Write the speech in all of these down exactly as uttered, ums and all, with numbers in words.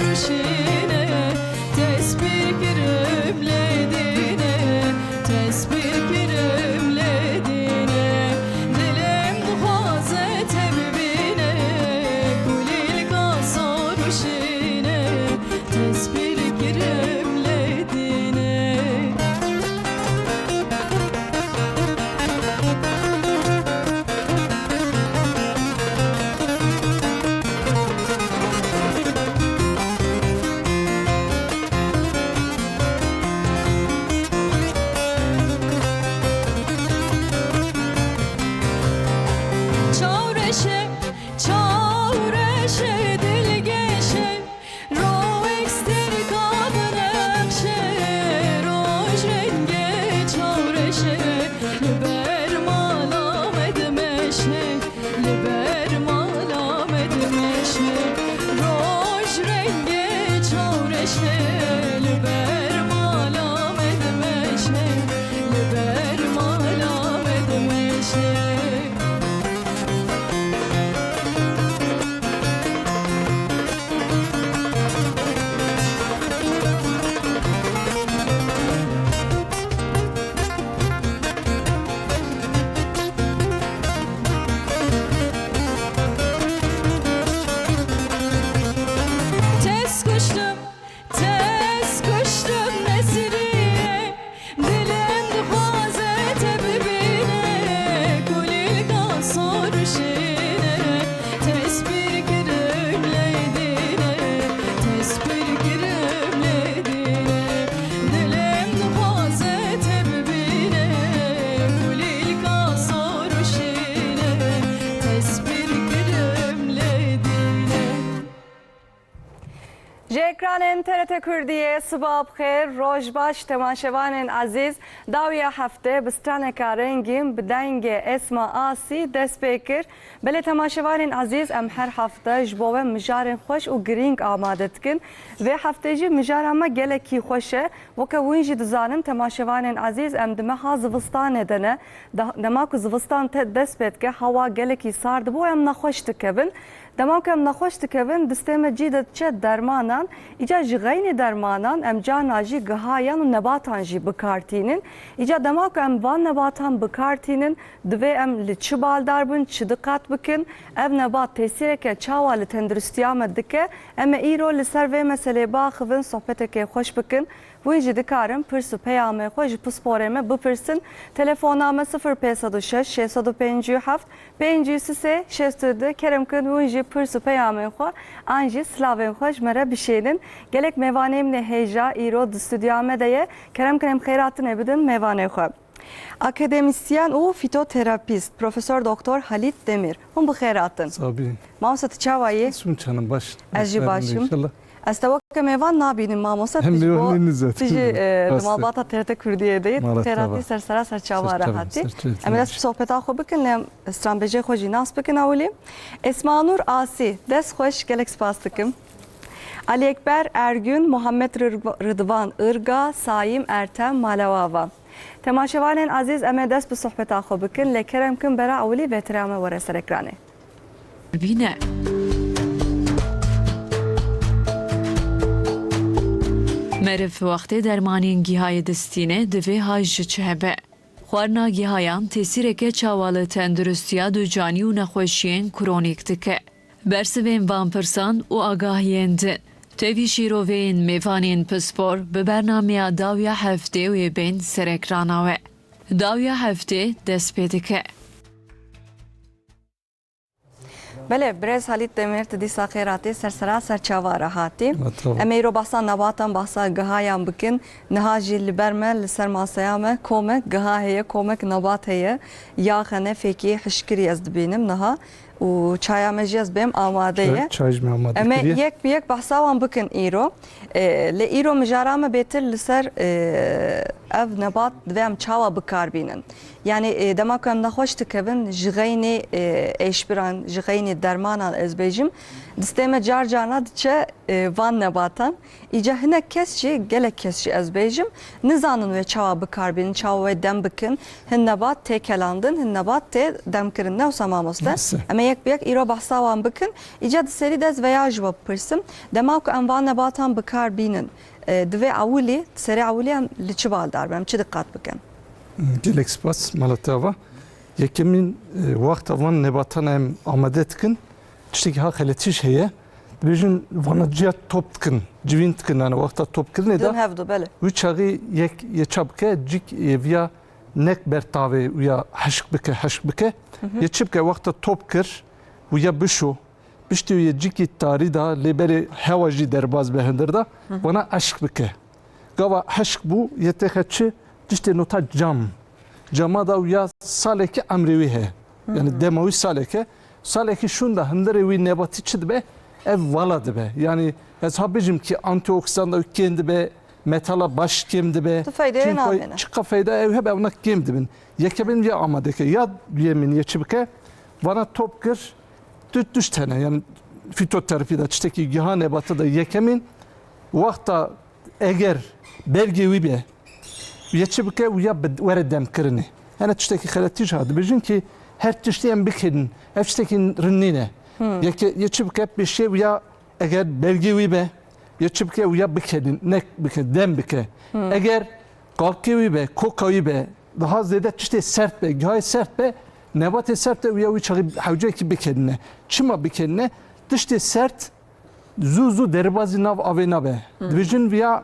Ruşine, tesbih kirim lê dîne, tesbih kirim lê dîne. Dilim dixwaze te bibîne, kulîlka sor ruşine, tesbih kirim lê dîne. Çawreşe, çawreşe, dilgeşe, Ro ekstir ka binexşe, roj rengê çawreşe, li ber mala me dimeşe, li ber mala me dimeşe. Roj rengê çawreşe, li ber mala me dimeşe, li ber mala me dimeşe. Tez kuştum, tez kuştum Nesriye. Dilim dixwaze te bibîne, kulîlka sor ruşine, tesbîr kirim lê dîne, tesbîr kirim lê dîne. Dilim dixwaze te bibîne, kulîlka sor ruşine, tesbîr kirim lê dîne. Ji ekranên T R T Kurdiyê siba bi xêr, roj baş temaşevanên ezîz. Dawiya hefte bi straneka rengîn bi dengê Esma Asî dest pê kir. Belê temaşevanên ezîz, em her hefte ji bo we mijarên xweş û girîng amade dikin. Vê hefte jî mijara me gelekî xweş e. Weke hûn jî dizanin, temaşevanên ezîz, em di meha zivistanê de ne. Da-, dema ku zivistan te-, dest pê dike, hewa gelekî sar dibe û em nexweş dikevin. Dema ku em nexweş dikevin, distê me cî de diçe dermanan. Îca ji xeynî dermanan em carna jî gihayan û nebatan jî bi kar tînin. Îca dema ku em van nebatan bi kar tînin, divê em li çi baldar bin, çi diqet bikin, ev nebat tesîreke çawa li tenduristiya me dike, em ê îro li ser vê meselê biaxivin, sohbeteke xweş bikin. Hûn jî dikarin pirs û peyamên xwe ji pisporê me bipirsin. Telefona me sifir pênc sed û şeş, şêst sed û pêncî û heft, pêncî û sê, şêst û du. Kerem kin hûn jî pirs û peyamên xwe an jî silavên xwe ji me re bişênin. Gelek mêvanê min ê hêja îro di stûdyoya me de ye. Kerem kin em xêratinê bidin mêvanê xwe. Akademisyen û fîtoterapîst Profesor Doktor Halît Demîr. Hûn bi xêr hatin. Sabî. Mamoste, tu çawa yî? Hûn çanin baş. Ez jî baş im. Înşallah. Ez te weke mêvan nabînim, mamoste. Hem tu ji bo, mêvanî nizet. Tu jî, e, di malbata T R T Kurdiyê de yî. Xêratî ser sera ser çava re hatî. Em ê dest bi sohbeta xwe bikin, lê em stranbêjê xwe jî nas bikin ewilî. Esma Nur Asî, dest xweş, gelek spas dikim. Ali Ekber Ergün, Muhammed Rırva-, Rıdvan Irga, Saim Ertem Malawava. Temaşevanên ezîz, em ê dest bi sohbeta xwe bikin, lê kerem kin bera ewilî vêtira me were ser ekranê. Bîne. Meriv wextê dermanên gihayê distîne, divê haj ji çi hebe? Xwarina gihayan tesîreke çawa li tenduristiya ducanî û nexweşiyên kronîk dike? Bersivên van pirsan û agahiyên din. Tevî şîroveyên mêvanên pispor bi bernameya dawiya heftê wê bên ser ekrana we. Dawiya heftê dest pê dike. Belê, birêz Halît Demîr, tu dîsa xêr hatî, ser sera ser çava re hatî. Em ê îro behsa nebatan, behsa gihayan bikin. Niha jî li ber me, li ser maseya me komek giha heye, komek nebat heye. Yax hene, fêkiyê hişkirî ez dibînim niha. Û çaya me jî ez bêm amade ye. Çay, çay jî me amade kiriye. Em ê yek bi yek behsa wan bikin îro. E, lê îro mijara me bêtir li ser, e, ev nebat divê em çawa bi kar bînin? Yanî, e, dema ku em nexweş dikevin, ji xeynê, e, êşbiran, ji xeynê dermanan ez bêjim, distê me car carna diçe, e, van nebatan. Îca hinek kes jî, gelek kes jî ez bêjim, nizanin wê çawa bi kar bînin, çawa wê dem bikin. Hin nebat tê kelandin, hin nebat tê demkirin. Ne wisa mamoste? Wisa. Em ê yek bi yek îro behsa wan bikin. Îca di serî de ez veya ji we bipirsim. Dema ku em van nebatan bi kar bînin, e, divê ewilî, serê ewilî em li çi baldar bin, em çi diqat bikin? Gelek spas, mala te ava. Yekemîn, e, wexta van nebatan em amade dikin, tiştekî ha xeletî jî heye. Dibêjin vana ciya top dikin, civîn dikin, yani wexta top kirinê de. Didin hevdu, belê. Wî çaxî yek yê ça bike, cik yê viya nek ber tavê û ya heşk bike, heşk bike. Hı hı. Yê çi bike, wexta top kir û ya bişo, piştî wî yê cikî tarî da, lê berê hewa jî derbaz be hindir da, Hı hı. vana eşk bike. Gava heşk bû, yê têxe çi? Tiştê nota cam. Cama da û ya salekî emrê wî heye. Yani Hı hı. dema wî saleke. Salekî şûn da hindirê wî nebatî çi dibe? Ev vala dibe. Yani ez ha bijim ki antioksidan da wî kêm dibe, metala baş kêm dibe. Tu feydeyê Çimko namêne. Çiqa feyda ew hebe, ewna kêm dibin. Yekebin ya amade ke, ya duyemîn yê çi bike? Vana top kir, tu tişt hene. Yani fîtoterapî de tiştekî giha nebata de yekemîn, wexta eger belgê wî be, yê çi bike û ya bi-, were demkirinê. Hene tiştekî xeletî jî ha dibêjin ki her tiştî em bikinin. Ev tiştekî rind nîne. Hmm. Yeke, yê çi bike pêşê û ya eger belgê wî be, yê çi bike û ya bikinin, nek bike, dem bike. Hmm. Eger qalkê wî be, koka wî be, daha zêde tiştê sert be, gihayê sert be, nebatê sert be û ya wî çaxî hewceyekî bikenine. Çima bikenine? Tiştê sert zû zû derbazî nav avê nabe. Hmm. Dibêjin viya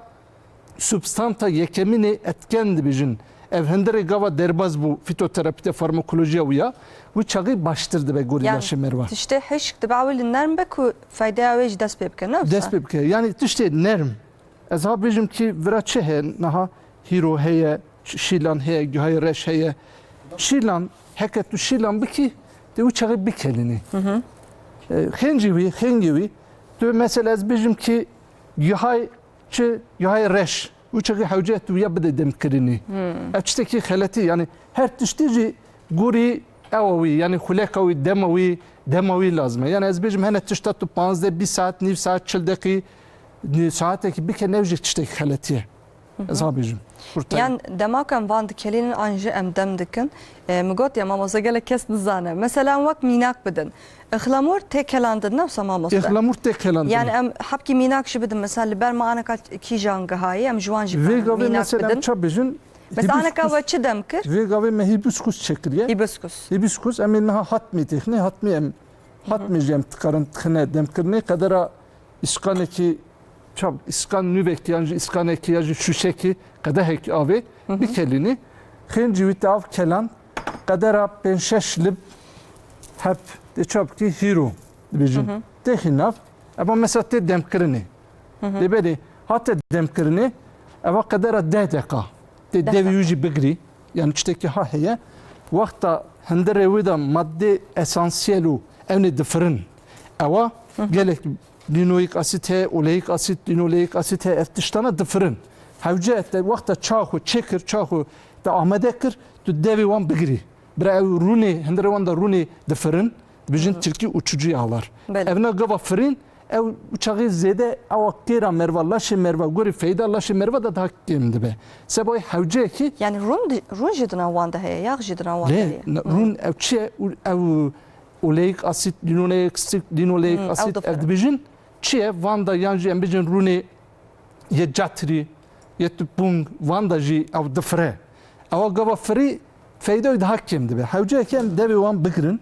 substanta yekemînê etken dibêjin. Ev hindirê gava derbaz bû fîtoterapî de farmakolojiya wî ya. Wî çaxî baştir dibe gorî Yani laşê merva. Tiştê hişk dibe ewil nerm be ku feydeya wê jî dest pê bike, ne wisa? Dest pê bike. Yani tiştê nerm. Ez ha bêjim ki vira çi heye? Niha hîro heye, ş-, şîlan heye, guhayê reş heye. Şîlan, heke tu şîlan bikî, tu wî çaxê bikelînî. Hı hı. E, xêncî wî, xêngê wî, tu mesela ez bêjim ki guhay çi, guhay reş, wî çaxê hewce tu ya bide demkirinî. Hmm. Ev tiştekî xeletî, yani her tiştî jî gorî ewa wî, yani xuleka wî, dema wî, dema wî lazim e. Yani ez bêjim hene tişta tu panzdeh, bîst saet, nîv saet, çil deqî, Saetekî bike, ne jî tiştekî xeletî ye. Hı hı. Ez ha bêjim. Kurtarî. Yan dema ku em van dikelînin an jî em dem dikin. E, min got ya mamoste gelek kes nizane. Mesela em wek mînak bidin. Îxlamûr tê kelandin, ne wisa mamoste? Îxlamûr tê kelandin. Yani em hebkî mînak jî bidin. Mesela li ber me aneka kîjan gihayê, em ji wan jî Vê gavê mînak mesela em bidin. Ça bêjin? Mesela hibiskus. Aneka we çi dem kir? Vê gavê me hibiskus çêkiriye. Hibiskus. Hibiskus, em ê niha hatmê têxinê, hatmê em, Hı hı. hatmê jî em dikarin dixine demkirinê. Qedera îskanekî, çav îskan nûvekî yan jî îskanekî ya jî şûşekî qedehekî avê Hı hı. bikelînî. Xêncî wî te av kelan qedera pênc şeş lib heb tê çav bikî hîro dibêjin. Hı hı. Têxî nav. Eva mesela tê demkirinê. Hı hı. Lê berê hate demkirinê, eva qedera deh deqa. Tê Deh devê deqa. wî jî bigirî. Yani tiştekî ha heye. Wexta hindirê wê de madde esansiyel û ewnê difirin. Ewa Hı hı. gelek linoyik asit heye, oleyik asit, linoleik asit heye, ev tiştana difirin. Hewce te wexta çawa xwe çêkir, çawa xwe te amade kir, tu devê wan bigirî. Bira ew rûnê, hindirê wan de rûnê difirin, dibêjin Hı hı. tirkî uçucu yağlar. Belê. Evna gava firîn, ew çaxê zêde ewa kêra merva, laşê merva, gorî feyda laşê merva de daha kêm dibe. Seba wê hewceyekî Yani rûn di-, rûn jî di nav wan de heye, yax jî di nav wan de Lê, heye. ne, Hı. rûn ew çi ye? Û-, ew oleyik asit, linoleik asit, linoleik Hı, ew asit, ev difirin. dibêjin çi ye? Van de yan jî em bêjin rûnê yê catirî, yê tu pûng, van de jî ew difire. Ewa gava firî feyda wî daha kêm dibe. Hewceyekî em devê wan bigirin.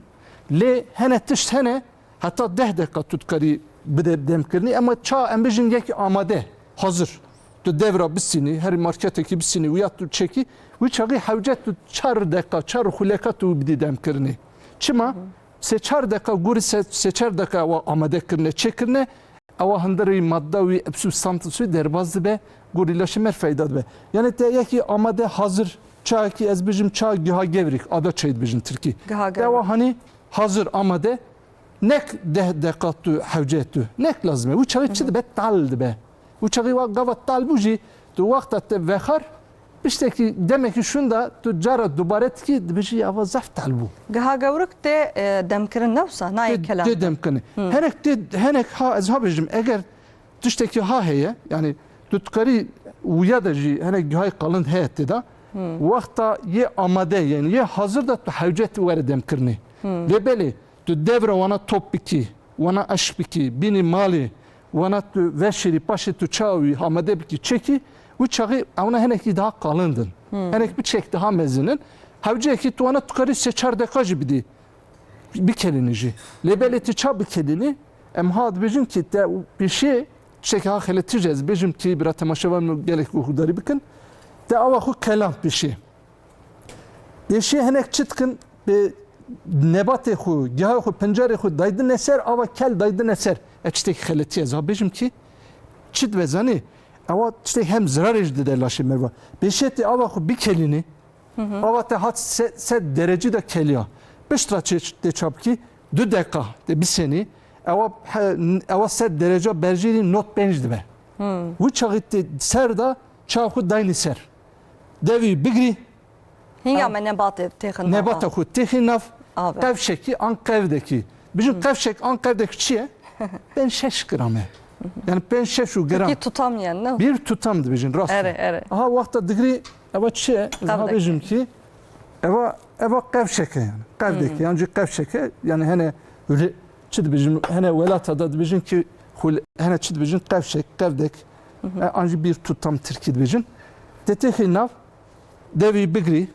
Lê hene tişt hene, heta deh deqa tu dikarî bide demkirinî. Ema ça em bêjin yekî amade, hazir. Tu dev ra bisînî, herî marketekî bisînî û ya tu çekî, wî çaxî hewce tu çar deqa, çar xuleka tu bidî demkirinî. Çima? Hı hı. Sê çar deqa, gorî se-, sê çar deqa ewa amade kirine, çêkirine, ewa hindirî madda wî, substantis wî derbaz dibe, gorî laşê me feyda dibe. Yani te yekî amade hazir, çayekî ez bijim çay giha gevrik, ada çayı dibijin tirkî. Giha Te ewa gevrik. hani hazir amade, nek deh deqa tu hewce tu. Nek lazim e. Wî çaxî çi Hı hı. dibe? Tal dibe. Wî çaxî wa gava tal bû jî, tu wexta te vexar, Piştekî demekî şûnda tu cara dubare dikî, dibêjî ava zehf tehl bû. Giha gewrik tê, e, demkirin ne wisa, nayê Tê, kelam. Tê demkirin. Hinek tê, hinek ha ez ha bêjim, eger tiştekî ha heye, yani tu dikarî wiya de jî hinek gihayê qalind heye tê de, wexta yê amade, yani yê hazir de tu hewce tu were demkirinê. Lê belê, tu devra wana top bikî, wana eşq bikî, bînî malê, wana tu veşêrî, paşê tu çawa wî amade bikî, çekî, wî çaxî ewna hinekî daha qalind in. Hinek bi çek daha mezin in. Hewceyekî tu wana tu karî sê çar deqa jî bidî, bikelînî jî. Lê belê tu ça bikelînî, em ha dibêjin ki te pêşê tiştekî ha xeletî jî ez bêjim ki bira temaşevan min gelek guhdarî bikin. Te awa xwe kelan pêşê. Pêşê hinek çi dikin? Bi nebatê xwe, gihayê xwe, pencarê xwe daydine ser, ava kel daydine ser. E, tiştekî xeletî ez ha bêjim ki, çi dibe zanî? Ewa tiştek hem zirarê jî dide laşê merva. Pêşê tê ava xwe bikelînî, ava te hat se-, sed derecî de keliya. Pişt ra çê-, tê çapkî, du deqa tê bisenî, ewa he-, ewa sed dereca berjêrî not pênc dibe. Wî çaxî tê ser de çawa xwe daynî ser. Devî bigirî, Hînga me nebatê têxin nav. Nebata xwe têxî nav, qevşekî an qevdekî. Bijin qevşek an qevdek çi ye? Pênc şeş gram e. Yani pênc şeş û gram. Peki tutam yani ne? Bir tutam dibêjin, rast e. Erê, erê. Aha, wexta digirî, eva çi ye? Aha bêjim ki, eva, eva qevşek e yani. Qevdek e, yani qevşek e. Yani hene öyle çi dibêjin, hene welata da dibêjin ki, hul-, hene çi dibêjin, qevşek, qevdek. E, an jî bir tutam tirkî dibêjin. Te têxî nav, Devî bigirî,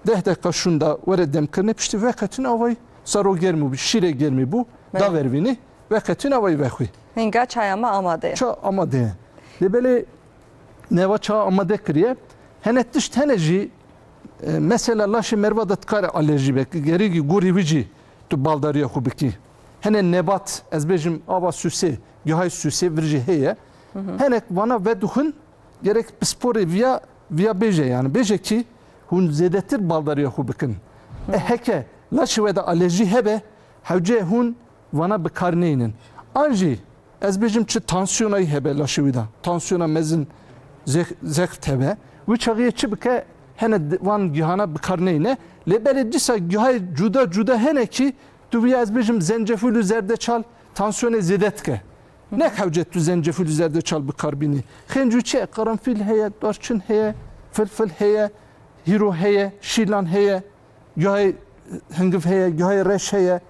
deh deqa şûnda were demkirinê, piştî veqetîn avayî, saro germî bû, şîrê germî bû, da vervînî, veqetîn avayî vexwî. Hînga çaya me amade ye. Ça amade ye. Lê belê neva ça amade kiriye. Hene tişt hene jî, e, mesela laşê merva de dikare alerjî be, gerîgî gorî wî jî tu baldariya xwe bikî. Hene nebat, ez bêjim ava sûsê, gihayê sûsê vir jî heye. Henek vana vedixwin, gerek pisporê viya, viya bêje, yani bêje ki hûn zêdetir baldariya xwe bikin. E, heke laşê we de alerjî hebe, hewce hûn vana bi kar neynin. An jî ez bêjim çi tansiyonayî hebe laşê wî de. Tansiyona mezin zeh-, zexf hebe. Wî çaxiyê çi bike, hene di-, van gihana bi kar neyne. Lê belê dîsa gihayê cuda cuda hene ki tu viya ez bêjim zencefûl û zerdeçal tansiyonê zêde dike. Nek hewce tu zencefîl û zerdeçal bi kar bînî. Xêncû çi ye? Qerenfîl heye, darçin heye, filfil heye, hîro heye, şîlan heye, gihayê hingiv heye, gihayê reş heye,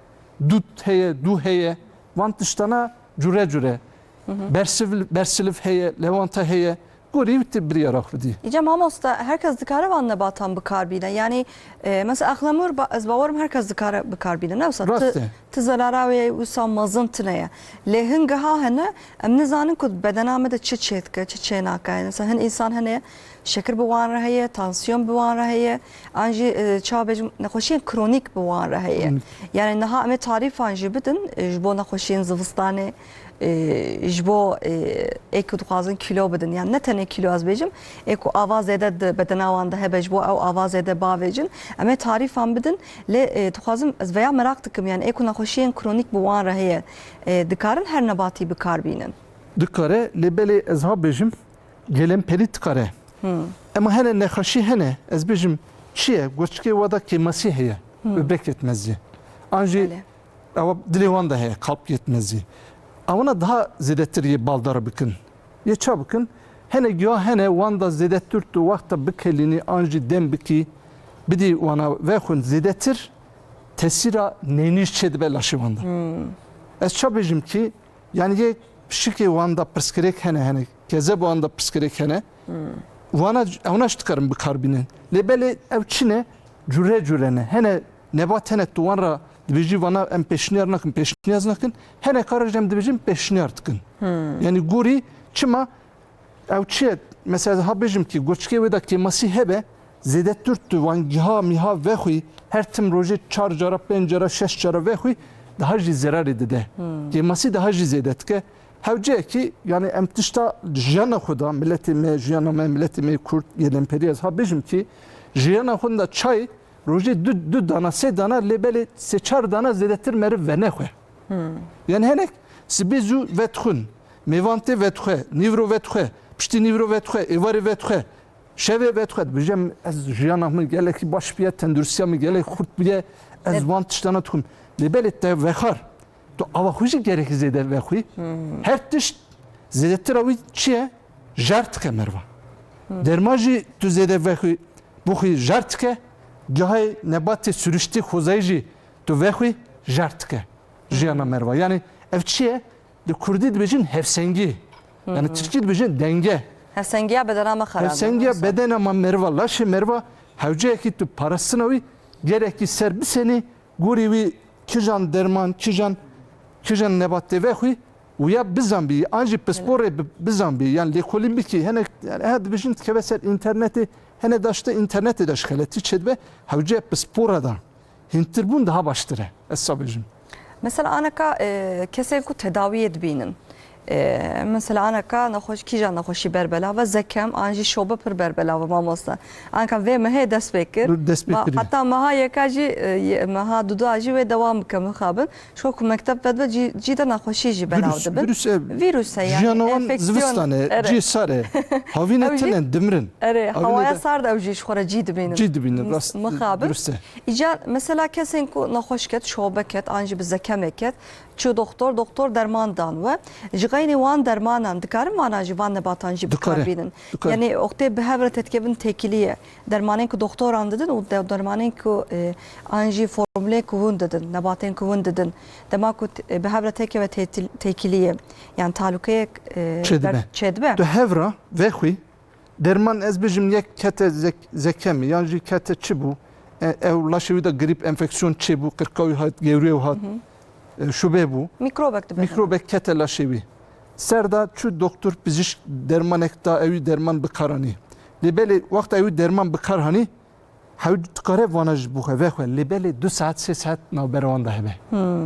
dût heye, dû heye. Van tiştana cure cure. Bersivil-, bersiliv heye, lewanta heye. Gorî wî tu biryara xwe dî. Îca mamosta, her kes dikare van nebatan bi kar bîne. Yanî, e, mesela exlemûr ba-, ez bawerim her kes dikare bi kar bîne. Ne wisa tu, Rast e. tu zerara wê wisa mezin tune ye. Lê hin giha hene, em nizanin ku bedena me de çi çêdike, çi çênake. Mesela hin însan hene, şekir bi wan re heye, tansiyon bi wan re heye, an jî, e, çawa bêjim, nexweşiyên kronîk bi wan re heye. Kronîk. Yanî niha em ê tarîfan jî bidin, e, ji bo nexweşiyên zivistanê, e, ji bo, e, ê ku dixwazin kîlo bidin, yan ne tenê kîlo ez bêjim, ê ku ava zêde di bedena wan de hebe, ji bo ew ava zêde bavêjin, em ê tarîfan bidin, lê, e, dixwazim, ez veya meraq dikim, yani ê ku nexweşiyên kronîk bi wan re heye, e, dikarin her nebatî bi kar bînin? Dikare, lê belê ez ha bêjim, gelemperî dikare. Ema hene nexweşî hene, ez bêjim, çi ye? Gurçikê we de kêmasî heye, böbrek yetmezliği. An jî Belê. Ewa dilê wan de heye, kalp yetmezî. Ewana daha zêdetir yê baldar bikin. Yê ça bikin? Hene giya hene wan da zêdetir tu wexta bikelînî an jî dem bikî, bidî wana vexwin zêdetir tesîra nênîş çê dibe laşê wan de. Ez ça bêjim ki, yani yê pişikê wan da pirsgirêk hene, hene kezeb wan da pirsgirêk hene. Wana, ewna jî dikarin bikar bînin. Lê belê ew çi ne? Cure cure ne. Hene nebat hene tu wan ra dibêjî vana em pêşniyar nakin, pêşniyaz nakin. Hene kara jî em dibêjin pêşniyar dikin. Yani gorî çima ew çi ye? Mesela ha bêjim ki gurçikê wê de kêmasî hebe, zêdetir tu wan giha mîha vexwî, her tim rojê çar cara, pênc cara, şeş cara vexwî, daha jî zerarê dide. Kêmasî daha jî zêde dike. Hewceyekî, yani em tişta jiyana xwe da, miletê me, jiyana me, miletê me Kurd, yê Lemperî ez ha bêjim kî, jiyana xwe da çay rojê du, du dana, sê dana, lê belê sê çar dana zêdetir meriv venexwe. Yani henek sibê zû vedixwin, mêvan tê vedixwe, nîvro vedixwe, piştî nîvro vedixwe, êvarê vedixwe, Şevê vedixwe dibêje, ez jiyana min gelekî baş bûye, tenduristiya min gelek xurt bûye, ez wan tiştana dikim. Lê belê te vexwar, tu ava xwe jî gelekî zêde vexwî. Her tişt zêdetir a wî çi ye? Jar dike merva. Derman jî tu zêde vexwî, bixwî jar dike, gihayê nebatê sürüştî xwezayî jî tu vexwî jar dike jiyana merva. Yani ev çi ye? Li kurdî dibêjin hevsengî. Yani tirkî dibêjin denge. Hevsengiya bedena me xerab e. Hevsengiya bedena me merva, laşê merva, hewceyekî tu parastina wî gerekî ser bisenî, gorî wî kijan derman, kijan, kijan nebat tê vexwî, û ya bizanbî, an jî pisporê bi-, bizanbî, yani lêkolîn bikî, hene, yani, he dibêjin dikeve ser înternetê, hene da işte înternetê de ji xeletî çêdibe, hewce pispora da hîntir bûn daha baştir e, ez sa bêjim. Mesela aneka, e, kesên ku tedawiyê dibînin. E, mesela aneka nexweş-, kîjan nexweşî berbelav e, zekem an jî şobe pir berbelav e mamoste. Aneka vê mehê dest pê kir. Dest pê Ma-, kiriye. Heta meha yeka jî, e, ye-, meha duda jî wê dewam bike mixabin. Şo ku mekteb vedibe cî, cî de nexweşî jî belav Vîrus, dibin. Vîrus e. Vîrus e yani. Jiyana wan enfeksiyon. Zivistan e, Erê. Cî sar e. Havîne Ew jî tinen, dimirin. Erê, Havîne hewaya de sar de ew jî ji xwe re cî dibînin. Cî dibînin, rast, Mixabin. Dirust e. Îcar mesela kesên ku nexweş ket, şobe ket, an jî bi zekemê ket, çû doktor, doktor derman dan we. Ji xeynî wan dermanan dikarin vana jî van nebatan jî Dikare, bikar bînin. Dikare. Yani wextê bi hev re tetkevin têkilî ye. Dermanên ku doktoran didin û de-, dermanên ku, e, an jî formulê ku hûn didin, nebatên ku hûn didin. Dema ku t-, e, bi hev re têkeve têtil-, têkilî ye. Yani talûkeyek, e, Çêdibe. ber-, çêdibe. Tu hev re vexwî, derman ez bijim yek kete zek-, zekemî, yan jî kete çi bû? E, ew laşê wî de grîp, enfeksiyon çê bû, qirka wî hat, gewrê wî hat, e, şube bû. Mikrobek dibe. Mikrobek kete laşê wî. Ser da çû doktor, pizîşk dermanek da, ewî derman bikaranî. Lê belê wexta ewî derman bikar hanî, hew dikare vana ji bo xwe vexwe. Lê belê du saet, sê saet navbera wan de hebe.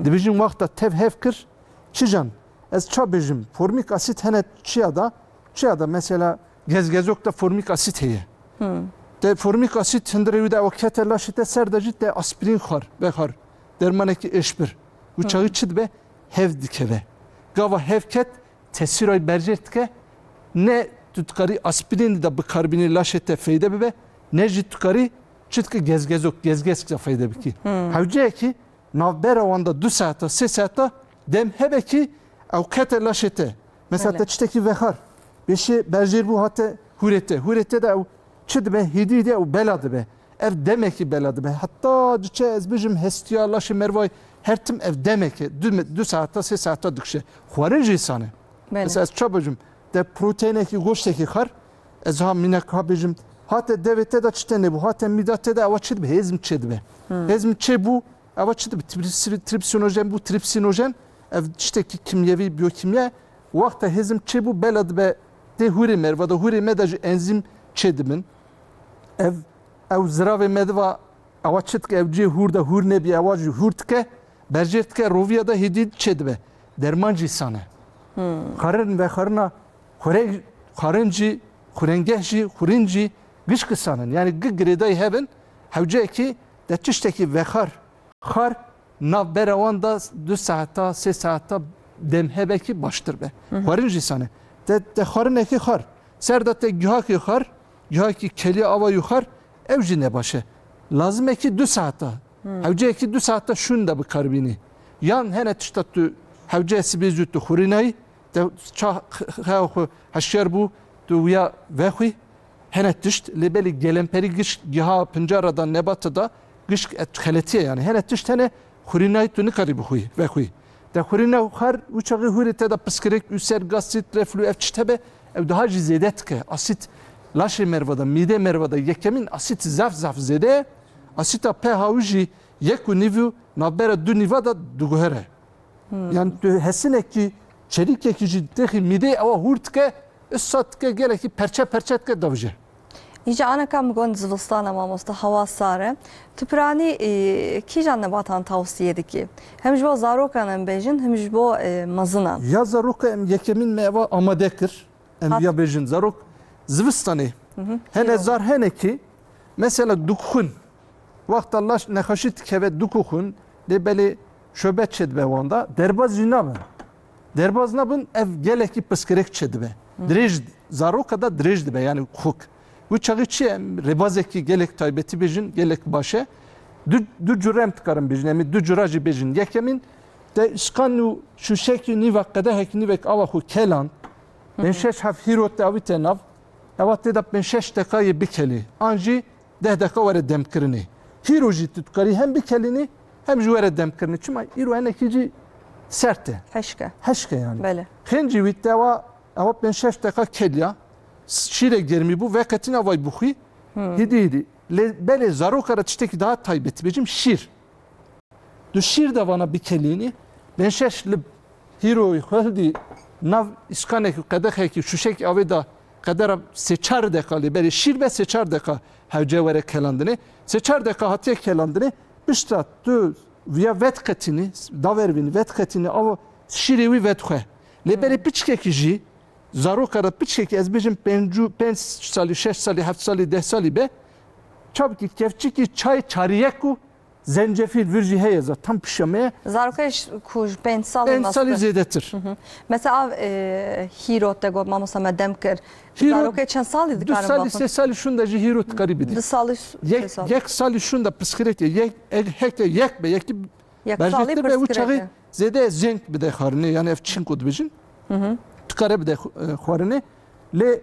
Dibêjin wexta tev hev kir, çi jan? Ez ça bêjim? Formîk asit hene çiya da, çiya da mesela gezgezok de formîk asit heye. Te formîk asit hindire wî de ew kete laşê te ser de jî te aspirîn xwar, vexwar. Dermanekî êşbir. Û çaxî çi dibe? Hev dikeve. Gava hev ket, tesîra wî berjêr dike. Ne tu dikarî aspirîn de bikarbînî laşê te feyde bibe, ne jî tu karî çi dike gezgezok, gezgezk de feyde bikî. Hewceyekî navbera wan de du saeta, sê saeta dem hebe kî ew kete laşê te. Mesela Belê. te tiştekî vexar, pêşê berjêr bû hate hûrê te. Hûrê te de ew çi dibe? Hêdî hêdî ew bela dibe. Ev demekî bela dibe. Heta diçe ez bijim hestiya laşê mervayê her tim ev demekê. Du, du saeta, sê saeta dikişe. Xwarin jî sane. Belê. Mesela ez ça bijim? Te proteinekî goştekî xar, ez ha mînak ha bijim. Hate devê te de çi te nebû? Hate mîda te de ewa çi dibe? Hêzm çê dibe. Hêzm çê bû, ewa çi dibe? Tripsi-, tripsinojen bû, tripsinojen. Ev tiştekî kimyevî, biyokîmya. Wexta hêzm çê bû, bela dibe tê hûrê merva de, hûrê me de ji enzîm çê dibin. Ev, ew ziravê me diva, ewa çi dike, ew cihê hûr de hûr nebî, ewa jî hûr dike, berjêr dike, roviya de hêdî çê dibe. Derman jî sane. Xarin vexarina xurek, xarin jî, xurengeh jî, xurin jî, gişki sanin. Yani gi girêdayî hebin, hewceyekî de tiştekî vexar, xar, navbera wan da du saeta, sê saeta dem hebekî baştir be. Xwarin jî sane. Te, te xwarinekî xar, ser da te gihakî xar, gihakî keliya ava yû xar, ew jî nebaş e. Lazimekî du saeta. Hewceyekî du saeta şûn de bikarbînî. Yan hene tişta tu hewce sibê zû tu xurînayî, te ça xewa xwe heşyar bû, tu wiya vexwî, hene tişt, lê belê gelemperî gişk giha pincara da nebata da gişk et xeletiye yani. Hene tişt hene xurînayî tu nikarî bixwî, vexwî. Te xurîna xar û çaxê hûrê te de piskirek, ûser, gastrit, reflü ev tişt hebe, ew daha jî zêde dike. Asit laşê merva de, mîdê merva de yekemîn asit zaf zaf zêde ye. Asita pH wî jî yek û nîv û navbera du nîva de diguhere. Yani tu hesinekî çelîkekî jî dixî mîdê ewa hûr dike, issat dike, gelekî perçe perçe dike davije. Îca aneka min got zivistana mamoste hewa sar e. Tu piranî, e, kîjan nebatan tawsiyê dikî? Hem ji bo zarokan em bêjin, hem ji bo, e, mezinan. Ya zaroka em yekemîn me eva amade kir. Em Hat- ya bêjin zarok zivistanê. Hene zar hene ki mesela dikuxun. Wexta laş nexweşî dikeve dikuxun, lê belê şobe çêdibe wan da. Derbaz jî nabin. Derbaz nabin, ev gelekî piskirek çêdibe. Dirêj, zaroka da dirêj dibe, yani xuk. Wî çaxî çi ye? Em rêbazekî gelek taybetî bêjin, gelek baş e. Du, du cure em dikarin bêjin, em ê du cura jî bêjin. Yekemîn, te îskan û şûşekî nîva qedehekî nîvek ava xwe keland. Pênc şeş heft hîro te avî te nav. Ewa tê de pênc şeş deqa yê bikelî. An jî deh deqa were demkirinê. Hîro jî tu dikarî hem bikelînî hem jî were demkirinê. Çima îro hinekî jî sert e. Heşk e. Heşk e yani. Belê. Xêncî wî te wa, ewa pênc şeş deqa keliya, s-, şîrê germî bû, veqetîne avay bixwî. Hîdî hîdî. Lê belê zaroka re tiştekî daha taybetî bêjim şîr. Tu şîr de vana bikelînî, pênc şeş lib hîroyî xwe hildî nav îskanekî, qedexekî, şûşekî avê de qedera sê çar deqa lê berê şîr be, sê çar deqa hewce were kelandinê. Sê çar deqa hatiye kelandinê, pişta tu viya vedqetînî, davervînî, vedqetînî, av şîrê wî vedxwe. Lê berê piçkekî jî, zaroka re piçkekî, ez bêjim pêncû pênc salî, şeş salî, heft salî, deh salî be, çabikî kevçikî çay çariyek û zencefîl vir jî heye, zaten pişa me ye. Zarokê ş-, ku ji pênc salî Pênc salî meztir. Zêdetir. Hı hı. Mesela, ev, e, hîro te got, mamosta me dem kir. Hîro Zarokê çend salî du dikarin salî, vexwin? Sê salî şûnde jî hîro dikarî bidî. Du salî, Yek, sê salî. Yek salî şûnde piskirêk e. Yek, ek, heke yek be, yekî Yek salî berjêhtir be, wî piskirêk çaxî e. Zêde zênk bide xwarinê, yani ev çinko dibêjin. Hı hı. Dikare bide xw-, e, xwarinê. Lê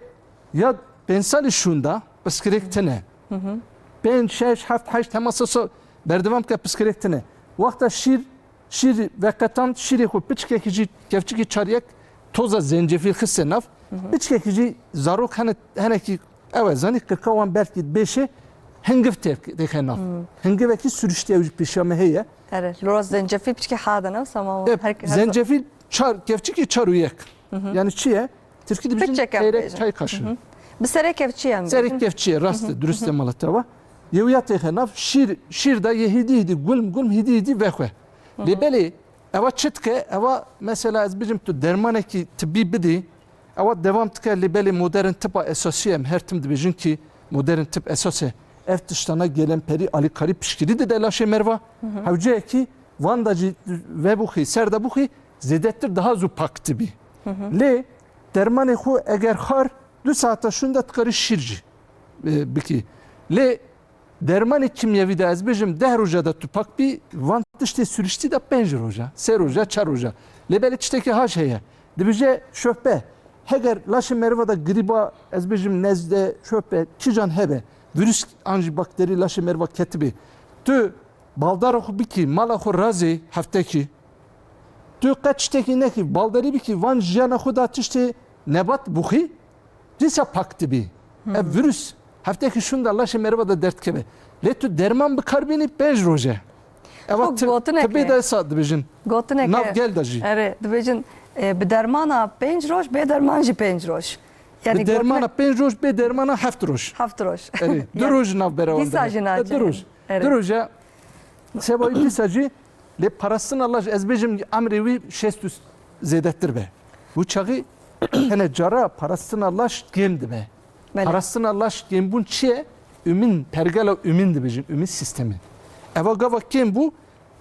ya pênc salî şûnda piskirêk tine. Hı hı. Pênc, şeş, heft, heşt, hema sê sal berdewam ke piskirêk tine. Wexta şîr, şîr veqetan, şîrê xwe piçkekî jî kevçikî çar yek toza zencefîl xiste nav. Hı hı. Piçkekî jî zarok hene, henekî ew e, zanî qirka wan belkî bêşê hingiv tê-, têxe nav. Hingivekî sürüştî ew jî pêşiya me heye. Erê, lora zencefîl piçkî hade ne, tamam. E, Her, her zencefîl çar, kevçikî çar û yek. Hı hı. Yani çi ye? Tirkî dibêjin Piçek em çeyrek bêjin. Çay kaşığı. Hı hı. Bi serê kevçî em Serê bêjin. Kevçî ye, rast e, durust e, mala te wa. Yê wî ya têxe nav, şîr, şîr da yê hîdî hîdî, gulm gulm hîdî hîdî vexwe. Hı hı. Lê belê, eva çi dike? Eva mesela ez bêjim tu dermanekî tibî bidî, ewa devam dike, lê belê modern tiba esasî em her tim dibêjin kî modern tib esas e. Ev tiştana gelemperî, alîkarî, piştgirî dide laşê merva. Hı hı. Hewceyekî van da jî vebûxî, ser de bûxî, zêdetir daha zû pak dibî. Hı hı. Lê dermanê xwe eger xar du saeta şûnde dikarî şîr jî, e, bikî. Lê dermanê kîmyevî de ez bêjim deh roja de tu pak bî, van tiştê süriştî de pênc roja, sê roja, çar roja. Lê belê tiştekî haş heye. Dibêje şohbe. Heger laşê meriva de grîba, ez bêjim nezde, şohbe, kîjan hebe, vîrus an jî bakterî laşê meriva ketibê. Tu baldara xwe bikî, mala xwe razê heftekî. Tu qet tiştekî nekî, baldarî bikî, van jiyana xwe da tiştê nebat bixwî, dîsa pak dibî. Hmm. Ev vîrus heftekî şûnda laşê meriva de derdikeve. Lê tu derman bi kar bînî pênc roj e. Eva Xwe ti-, gotinek tibê e. De sa dibêjin. Gotinek Nav e. Gel de jî. Erê, dibêjin, e, bi dermana pênc roj, bê derman jî pênc roj. Bi dermana gotinek pênc roj, bê dermana heft roj. Heft roj. Erê, du Yani roj nav berawan dîsa de. Jî E, naçe. Du roj. Erê. Du roj e. Seba wî dîsa jî lê parastina laş, ez bêjim emrê wî şêst û zêdetir be. Wî çaxî hene cara parastina laş kêm dibe. Belê. Parastina laş kêmbûn çi ye? Ümîn, pergela ümîn dibêjin, ümîn sistemi. Eva gava kêm bû,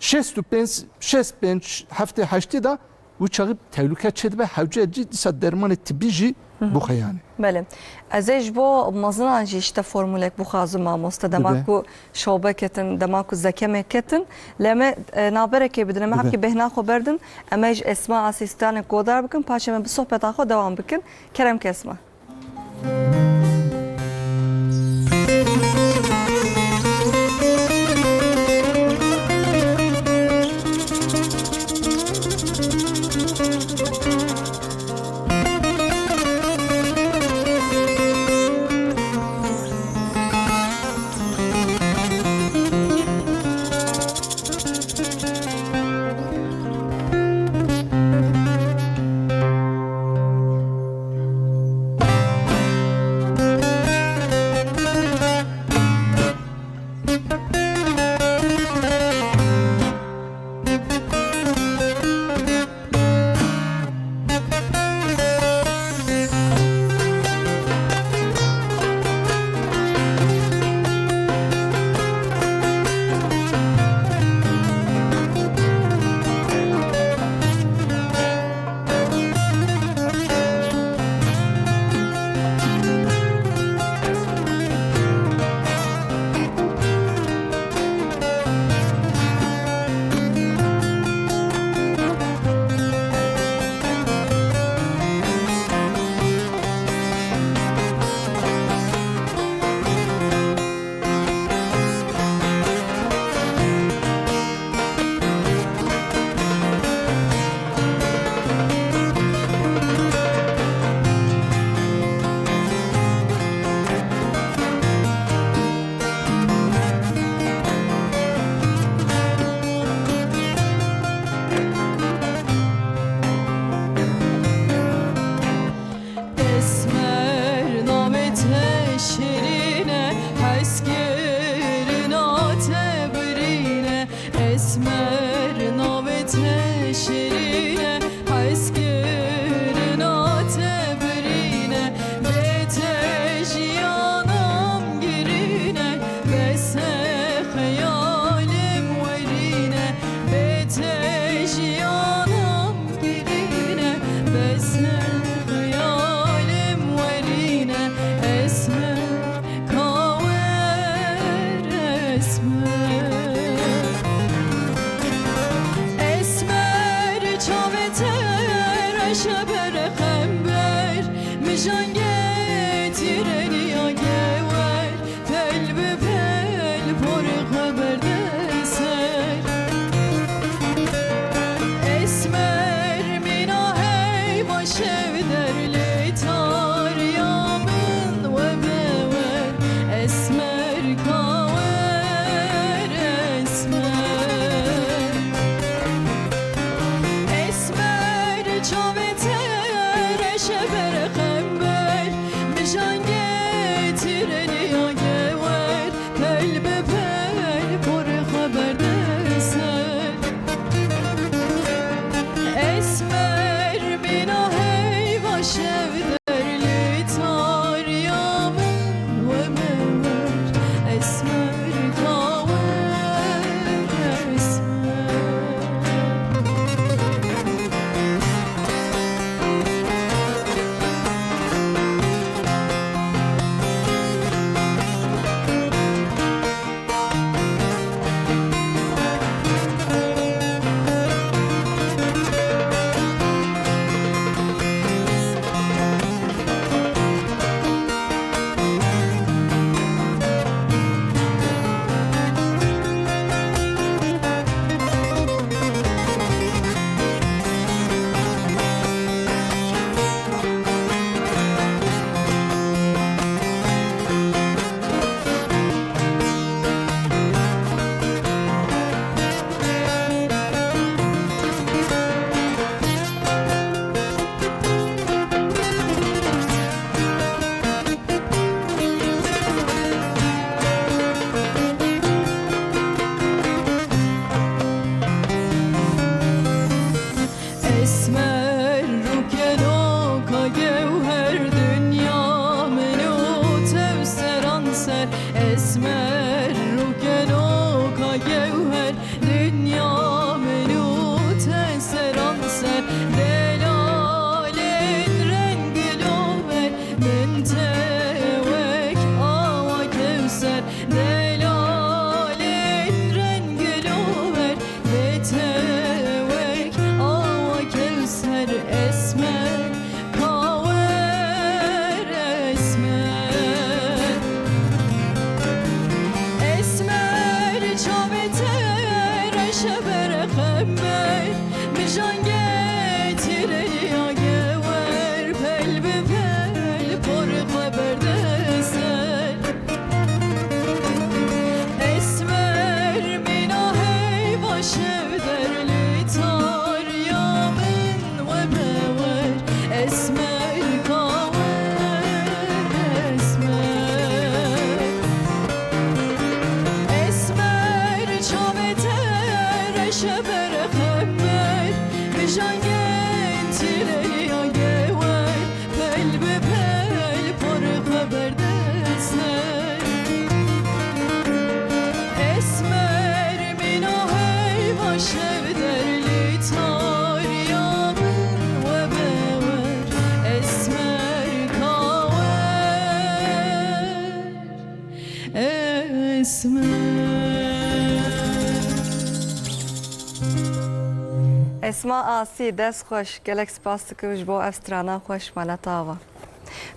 şêst û pênc, şêst pênc, heftê heştê de wî çaxî tehlûke çêdibe, hewce cî dîsa dermanê tibî jî Hı hı. bixwe yani. Belê. Ez ê ji bo mezinan jî işte formulek bixwazim mamoste. Dema Dibe. Ku şobe ketin, dema ku zekemê ketin, lê me, e, naberekê bidin, em Dibe. Hepkî bêhna xwe berdin, em ê ji Esma asîstanek godar bikin, paşê me bi sohbeta xwe dewam bikin. Kerem ke Esma. Can getireniya gewer, pel bi pel porê xwe berde ser. Esmer mîna heyva şev der lê tariya min we bewer. Esmer kawer, esmer. Esmer çavê te reşe berxember, mijan getireniya gewer, pel bi pel porê xwe berde ser. Esmer mîna heyva şev der lê tariya min we bewer. Esmer kawer, esmer. Esmer rûkeno ka gewher, dinya min û te û seran ser. Esmer rûkeno ka gewher, dinya min û te seran ser. Delalên rengilo ver, min te wek awa kewser. Delalên rengilo ver, vê te wek awa kewser. Esmer kawer, esmer. Esmer çavê te reşe berxember, mijan getireniya gewer, pel bi pel porê xwe berde ser. Esmer mîna heyva şev der lê tariya min we bewer. Esmer kawer, esmer. Esmer çavê te reşe berxember, mijan getireniya gewer, pel bi pel porê xwe berde ser. Esmer mîna heyva şev der lê tariya min we bewer. Esmer kawer, esmer. Esma Asî, dest xweş. Gelek spas dikim ji bo ev strana xweş, me netava.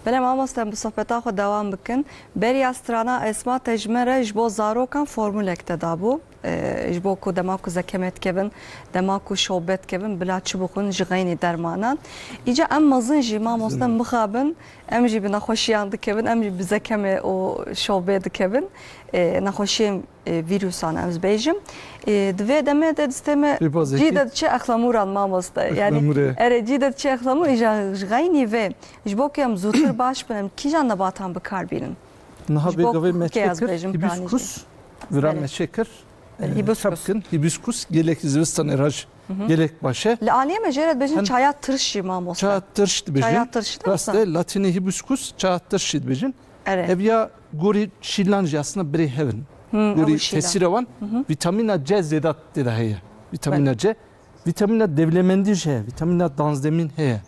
Belê mamoste, em bi sohbeta xwe dewam bikin. Beriya strana Esma te ji me re ji bo zarokan formulek te dabû. Ee, ji bo ku dema ku zekemê dikevin, dema ku şobe dikevin, bila çi bixwin ji xeynî dermanan. Îca em mezin jî mamoste mixabin, em jî bi nexweşiyan dikevin, em jî bi zekemê û şobê dikevin. Ee, nexweşiyên e, vîrusan, ez bêjim. E, di vê demê de distê me cî de diçe exlemûran mamoste. Yani, exlemûrê. Erê, cî de diçe exlemûr, îja ji xeynî vê. Ji bo ku em zûtir baş bin, em kîjan nebatan bi kar bînin? Niha vê gavê me çêkir, hibiskus, vira me çêkir. Belê, e, hibiskus. Çap kin, hibiskus, gelek zivistanê raj, gelek baş e. Li aliyê me jê re dibêjin çaya tirş jî mamoste. Çaya tirş dibêjin. Çaya tirş, rast e, latînî hibiskus, çaya tirş jî dibêjin. Erê. Ev ya gorî şîlan jî aslında birê hev in. Gorî tesîra wan, vîtamîna C zêda tê de heye. Vîtamîna C. Vîtamîna dewlemendî jî heye. Vîtamîna danzdemîn heye.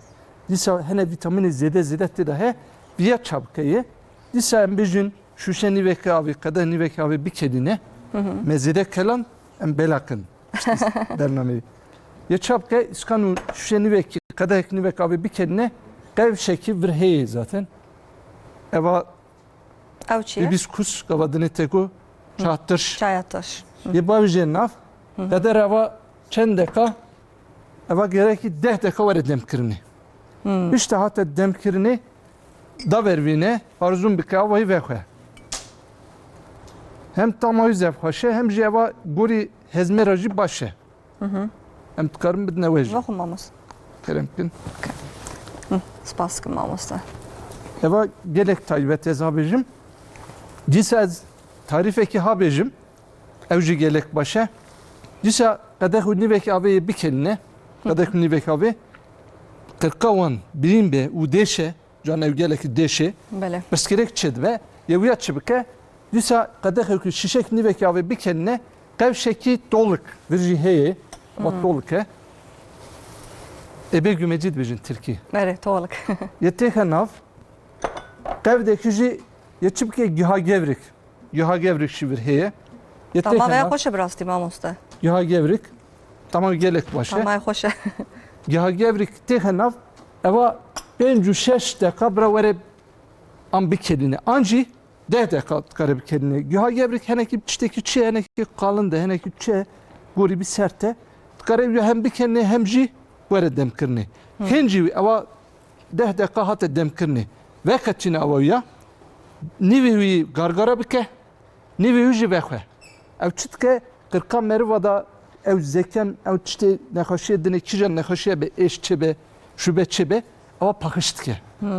Dîsa hene vîtamînê zêde zêde tê de heye. Viya çabike ye. Dîsa em bêjin şûşe nîveke avê, qedeh nîveke avê bikelîne. Me zêde kelan, em bela kin. Bernameyê. Yê çap ke îskan û şûşe nîvekî, qedehek nîvek avê bikerîne, Qewşekî vir heye zaten. Eva Ew çi ye? Hibiskus, gava dinê te ku çatirş. Çaya tirş. Hı. Yê bavêjê nav, qeder eva çend deka, eva gerekî deh deka were demkirinê. Hı. Pişta hate demkirinê, da vervîne, arzûn bike, avayî vexwe. Hem tama wî zevxweş e, hem jî eva gorî hezmê re jî baş e. Hı hı. Em dikarin bidine we jî. Vexwe mamoste. Kerem kin. Hı, spas kim mamoste. Eva gelek taybet ez ha bêjim. Dîsa ez tarîfekî ha bêjim. Ew jî gelek baş e. Dîsa qedex û nîvekî avê yê bikelîne. Hı hı. Qedex û nîvekî avê. Qirqa wan birîn be û dêş e. Can ew gelekî dêşê. Belê. Pirsgirêk çêdibe. Yê wîya çi bike? Dîsa qedexekî şîşek nîvekî avê bikenine, qewşekî tolik vir jî heye. Ama Hmm. tolik e. Ê bê gumecî dibêjin tirkî. Erê, tolik. Yê têxe nav. Qevdekî jî yê çi bike giha gevrik. Giha gevrik jî vir heye. Yê Tama têxe veya nav. Xweş e bi rastî mamoste. Giha gevrik. Tamam gelek baş e. Tamam xweş e. Giha gevrik têxe nav. Eva pênc û şeş deqa bira were an bikelîne. An jî deh deqa dikare bikelîne. Giha gevrik henekî tiştekî çi, henekî qalin de, henekî çi, gorî bir sert e. Dikare ya hem bikelîne hem jî were demkirinê. Hı. Hên jî ewa deh deqa hate demkirinê. Veqetîne awa ya. Nîvê wî gargara bike. Nîvê wî jî vexwe. Ew çi dike? Qirqa meriva da ew zekem, ew tiştê nexweşiyê dinê, kîjan nexweşiye be, êş çê be, şube çê be, ewa paqij dike. Hmm.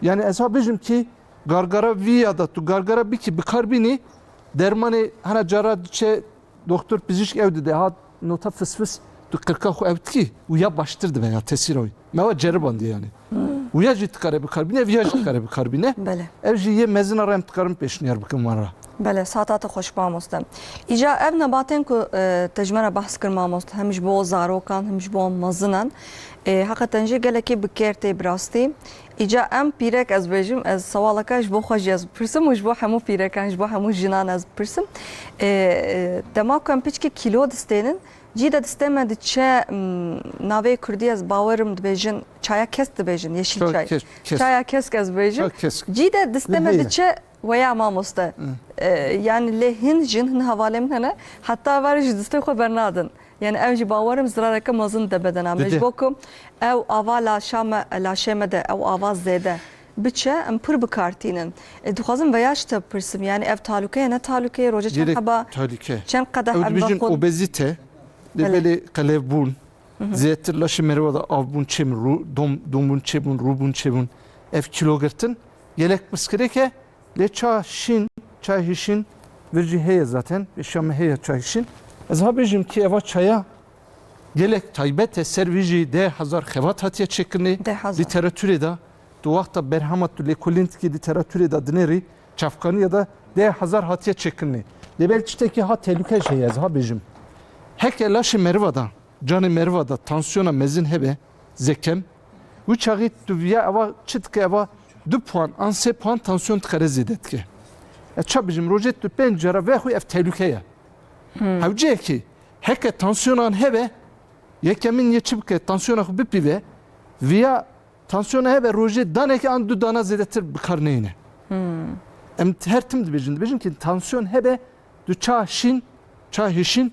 Yani ez ha bêjim ki gargara vî ya da tu gargara bikî, bikar bînî, dermanê hena cara diçe doktor pizîşk ew dide, ha nota fis fis, tu qirqa xwe ew dikî û ya baştir dibe ya tesîra wî. Me wa ceribandiye yani. Hmm. Û ya jî dikare bikarbîne, viya jî dikare bikarbîne. Belê. Ev jî yê mezin a re em dikarin pêşniyar bikin wan re. Belê, saeta te xweş mamoste. Îca ev nebatên ku, e, te ji me re behs kir mamoste, hem ji bo zarokan, hem ji bo mezinan. E, heqeten jî gelekî bi kêr tê bi rastî. Îca em pîrek ez bêjim, ez sewaleke ji bo xwe jî ez bipirsim û ji bo hemû pîrekan, ji bo hemû jinan ez bipirsim. E, e, dema ku em piçkî kîlo distênin, Cî de distê me diçe, m, navê kurdî ez bawerim dibêjin, çaya kesk dibêjin, yeşil çay. Çaya kesk, kesk. Çaya kesk ez bêjim. Çaya kesk. Cî de distê me diçe weya mamoste. Hı. E, yani lê hin jin, hin hevalê min hene, heta eva re ji distê xwe bernadin. Yani ew jî bawerim zirareke mezin de bedena me. Dide. Ji bo ku ew ava laşa me, laşê me de ew ava zêde biçe, em pir bi kar tînin. E, dixwazim veya ji te bipirsim, yani ev talûke ye, ne talûke ye, rojê çend heba, çend qedeh em vexwin. Dibêjin obezîte, lê belê qelevbûn, zêdetir laşê meriva de avbûn çêbûn, rû-, dom-, dombûn çêbûn, rûbûn çêbûn. Ev kîlogirtin gelek pirsgirêk e, lê ça şîn, çay hişîn vir jî heye zaten, vêşa me heye çay hişîn. Ez ha bêjim ki eva çaya gelek taybet e, ser vî jî deh hezar xebat hatiye çêkirinê. Deh hezar. Lîteratûrê de, tu wexta berhema tu lêkolîn dikî lîteratûrê de dinêrî, çavkaniya de deh hezar hatiye çêkirinê. Lê belê tiştekî ha tehlûke jî heye, ez ha bêjim. Heke laşê meriva de, canê meriva de tansiyona mezin hebe, zekem, wî çaxî tu viya eva çi dike, eva du puan an sê puan tansiyon dikare zêde dike. Ez ça bêjim, rojê tu pênc cara vexwî, ev tehlûke ye. Hmm. Hewceyekî heke tansiyonan hebe, yekemîn yê çi bike, tansiyona xwe bipîve, viya tansiyona hebe rojê danekê an du dana zêdetir bi kar neyne. Hmm. Em her tim dibêjin, dibêjin ki tansiyon hebe, tu ça şîn, ça hişîn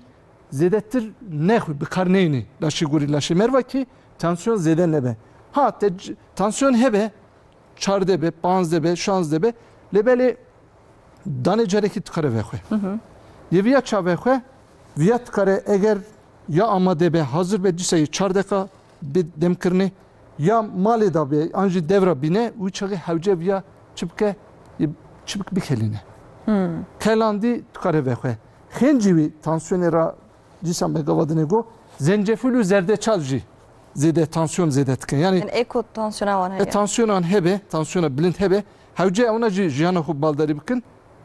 zêdetir nexwî, bi kar neyne laşê gorî laşê meriva ki tansiyon zêde nebe. Ha, te c-, tansiyon hebe, çardeh be, panzdeh be, şanzdeh be, lê belê danê carekî dikare vexwe. Hı hı. Yê viya ça vexwe, viya dikare eger ya amade be, hazir be, dîsa yê çar deqa bi demkirinê, ya malê da be, an jî devra bîne, wî çaxê hewce viya çi bike, yê çi bik bikelîne. Hmm. Kelandî dikare vexwe. Xêncî wî tansiyonê ra Dîsa me gava dinê got, zencefil û zerdeçal jî zêde tansiyon zêde dike. Yani, yani ê ku tansiyona wan heye. E, tansiyonan hebe, tansiyona bilind hebe, hewce ewna jî jiyana xwe baldarî bikin,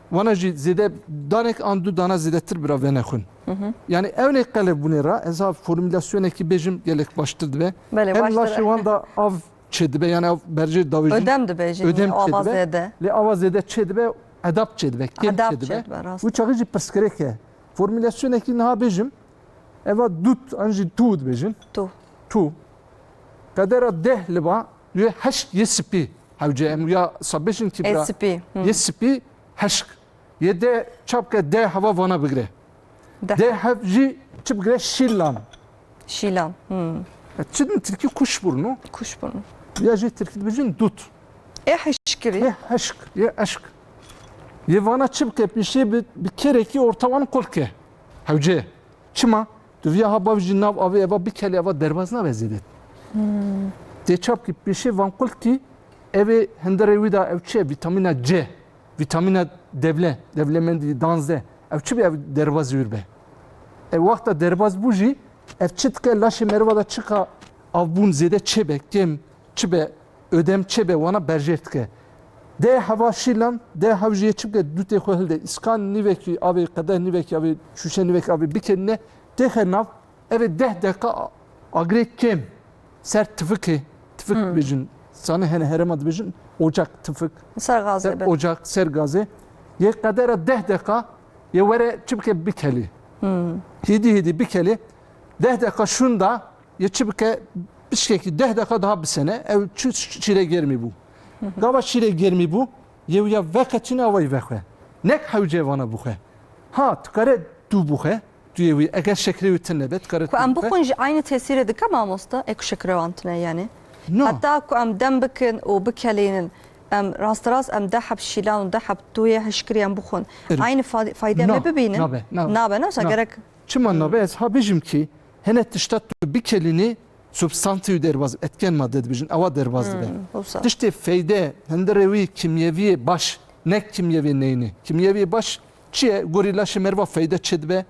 wana jî zêde danek an du dana zêdetir bira venexwin. Hı hı. Yani ewnê qelebûnê ra, ez ha formulasyonekî bêjim gelek baştir dibe. Belê, hem baştir. Laşê wan da av çêdibe, yani av berjê davêjin. Ödem dibe jî, ödem ava çêdibe. Zêde. Lê ava zêde çêdibe, edap çêdibe, kêm çêdibe. Edap çêdibe, rast. Wî çaxî jî pirsgirêk e. Formulasyonekî niha bêjim, eva dut, an jî tu dibêjin. Tu. Tu. Qedera deh li ba, Yê heşk yê spî. Hewce em ya sabêjin ki Ê bira. Spî. Hı. Yê spî heşk. Yê de çapke de heva vana bigre. De. De hev jî çi bigre şîlan. Şîlan. Hı. Çi din tirkî kuşburnu. Kuşburnu. Ya jî tirkî dibêjin dut. Ê heşkirî. Yê heşk. Yê eşk. Yê vana çi bike pişê bi, bi kerekî orta wan qul ke. Hewce. Çima? Tu viya ha bav jî nav avê eva bikelî eva derbaz nabe zêde. Tê çap ki pêşê van qul kî evê hindirê wî da ev çi ye? Vîtamîna C, vîtamîna devle, devlemendî danzdeh. Ev çi be ev derbaz wîr be? E, wexta derbaz bû jî ev çi dike laşê meriva da çiqa avbûn zêde çêbe, kêm çi be, ödem çêbe wana berjêr dike. De heva şîlan, de hev jî yê çi bike dûtê xwe hilde. Îskan nîvekî avê, qedeh nîvekî avê, şûşe nîvekî avê bikenine, têxe nav, ev ê deh deqa agrê kêm ser tifikê, tifik Hmm. dibêjin. Sane hene herêma dibêjin, ocak, tifik. Ser gazê, Ser be. ocak, ser gazê. Yê qedera deh deqa, yê were çi bike bikelî. Hmm. Hêdî hêdî bikelî. Deh deqa şûnda, yê çi bike, pişkekî deh deqa daha bisene, ew çi şîrê germî bû. Gava şîrê germî bû, yê wî ya veqetîne awayî vexwe. Nek hewcê vana bixwe. Ha, tu kare tu bixwe, tu yê wî, eger şekerê wî tune be, tu kare Ku tu em bixwe. bixwin jî aynî tesîrê dike mamoste, ê ku şekerê wan tune yani. No. Heta ku em dem bikin û bikelînin, em rasterast em deh heb şîlan û deh heb tuyê hişkirî em bixwin. Ir. Aynî fa-, fayde No, me bibînin? nabe, nabe. Nabe, ne? Wisa Na. gerek Çima nabe? Ez ha bêjim ki hene tişta tu bikelînî substantî wî derbaz, etken madde dibêjin, ewa derbaz dibe. Hmm, wisa. Tiştê feyde, hindirê wî kimyeviyê baş, ne kimyeviyê neyni. Kimyeviyê baş çi ye? Gorî laşê meriva feyde çêdibe,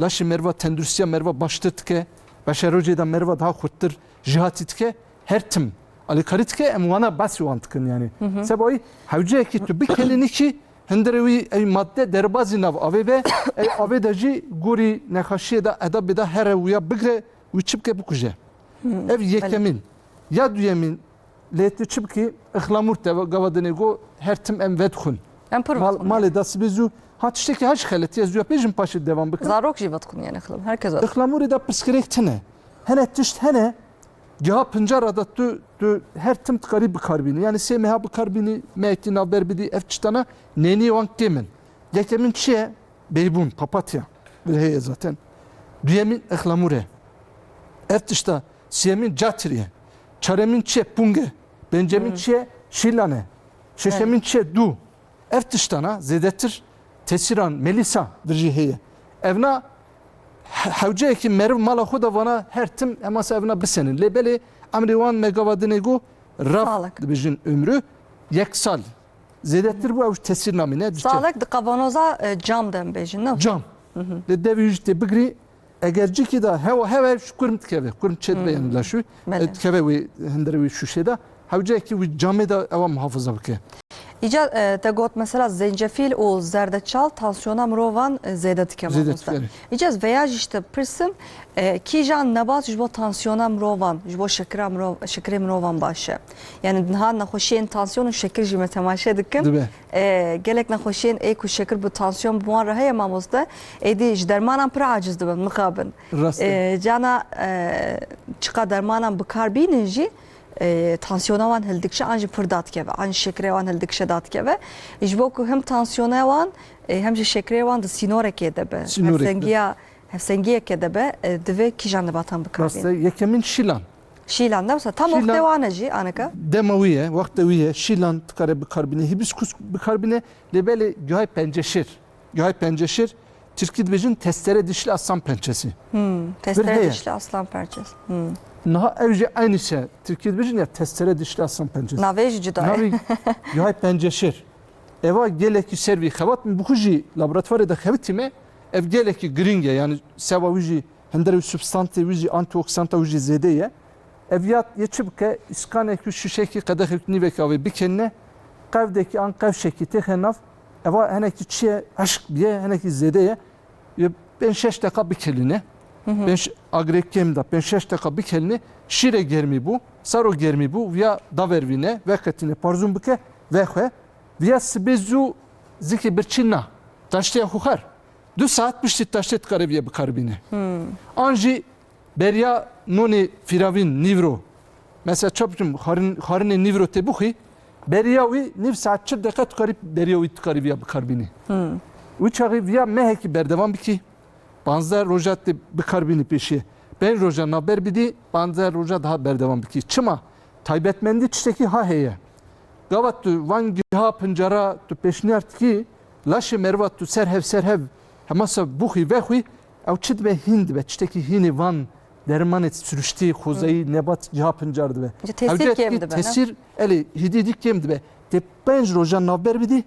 laşê meriva tenduristiya meriva baştir dike, beşerocê de meriva daha xurttir jihatî dike, her tim alîkarî dike, em wana behsî wan dikin yani. Hı hı. Seba wî hewceyekî tu bikelînî kî hindirê wî ey madde derbazî nav avê be, ey avê de jî gorî nexaşiyê de eda bêda here wîya bigre, wî çi bike bikuje. Hı, Ev belê. yekemîn. Ya duyemîn, lê tu çi bikî, ixlamûr te gava dinê go her tim em vedixwin. Em pir Mal, vedixwin. malê da sibê zû, ha tiştekî ha jî xeletî, ez ya pêjim paşê devam bikim. Zarok jî vedixwin yani ixlam-, herkes vedixwin. Ixlamûrê da pirsgirêk tine. Hene tişt hene, giha pincar ada tu, tu her tim dikarî bikarbînî. Yani sê meha bikarbînî, mehekî navber bidî, ev tiştana nênî wan kêm in. Yekemîn çi ye? Beybûn, papatya. Vir heye zaten. Duyemîn ixlamûr e. Ev tişta. Siyemîn catir ye. Çaremîn çi ye? Pung e. Pencemîn Hmm. çi ye? Şîlan e. Şeşemîn Evet. çi ye? Dû. Ev tiştana zêdetir tesîran melîsa vir jî heye. Evna he-, hewceyekî meriv mala xwe de vana her tim emasa evna bisenin. Lê belê emrê wan me gava dinê go raf Sağlık. dibêjin ömrü yek sal. Zêdetir bû ew tesîr namîne diçe. Salek di kavanoza, e, cam de em bêjin, ne? Cam. Hı hı. Lê devê wî jî tê bigirî, eger cîkî de hewa, hewa ji kurm dikeve, kurm çêdibe Hmm. yani laşû, Belê. e, dikeve wê hindirê wê şûşê de, hewceyekî wî camê de ewa muhafaza bike. Îca, e, te got mesela zencefîl û zerdeçal tansiyona mirovan, e, zêde dike Zêde mamoste. dike, evet. Îca ez veya jî ji te pirsim, e, kîjan nebat ji bo tansiyona mirovan, ji bo şekira mirov-, şekirê mirovan baş e? Yani niha nexweşiyên tansiyon û şekir jî me temaşe dikin. Dibe. E, gelek nexweşiyên ê ku şekir bi tansiyon bi wan re heye mamoste, êdî ji dermanan pir aciz dibin, mixabin. Rast e. E, cana, e, çiqa dermanan bi kar bînin jî, e, tansiyona wan hildikşe an jî pir dadikeve, an jî şekirê wan hildikşe dadikeve. Ji bo ku him tansiyona wan, e, hem jî şekirê wan di sînorekê de be. Sînorekê de. Hevsengiya, hevsengiyeke de be, e, divê kîjan nebatan bikar Rast e, bînin? Yekemîn şîlan. Şîlan, ne wisa? Tam Şîlan wextê wan e jî, aneka? Dema wî ye, wextê wî ye. Şîlan dikare bikar bîne, hibiskus bikar bîne, lê belê gihayê penceşêr. Gihayê penceşêr, Tirkî dibêjin testere dişli aslan pençesi. Hmm, testere Bir heye. dişli aslan pençesi. Hmm. Niha ew jî eynî şey, Tirkî dibêjin ya testere dişli aslan pençesi. Navê jî cuda ye. Navê gihayê penceşêr. Eva gelekî ser vî xebat min, bi xwe jî laboratuvarê de xebitî me, ev gelekî giring e, yani seba wî jî hindirê wî substantê wî jî, antîoksîdanta wî jî zêde ye. Ev ya yê çi bike, îskanek wî şişekî qedexek nîvek avê bikenine, qevdekî an qevşekî têxe nav, eva henekî çi ye, eşq biye, henekî zêde ye. Yê pênc şeş deqa bikelîne. Hı hı. Pênc agrê kêm de, pênc şeş deqa bikelîne, şîrê germî bû, saro germî bû, viya davervîne, veqetîne, parzûn bike, vexwe. Viya sibê zû zikê birçî na. Taştê xwe xer. Du saet piştî taştê dikare viya bikar bîne. Hmm. An jî beriya nonê fîravîn, nîvro, Mesela çap bikim, xarin, xarinê nîvro tê bixwî, beriya wî nîv saet çil deqa tu karî beriya wî tu karî viya bikarbînî. Wî çaxî viya mehekî berdewam bikî, panzdeh roja tê bikarbînî pêşiye. Pênc roja navber bidî, panzdeh roja daha berdewam bikî. Çima? Taybetmendî tiştekî ha heye. Gava tu van giha pincara tu pêşniyar dikî, laşê meriva tu ser hev ser hev hemasa bixwî vexwî, ew çi dibe, hîn dibe, tiştekî hînê van dermanê siruştî, xwezayî, nebat giha pincar dibe. Ji tesîr Hewce kêm dikî dibe, ne? Tesîr, elê, hîdî hîdî kêm dibe. Tê pênc roja navber bidî,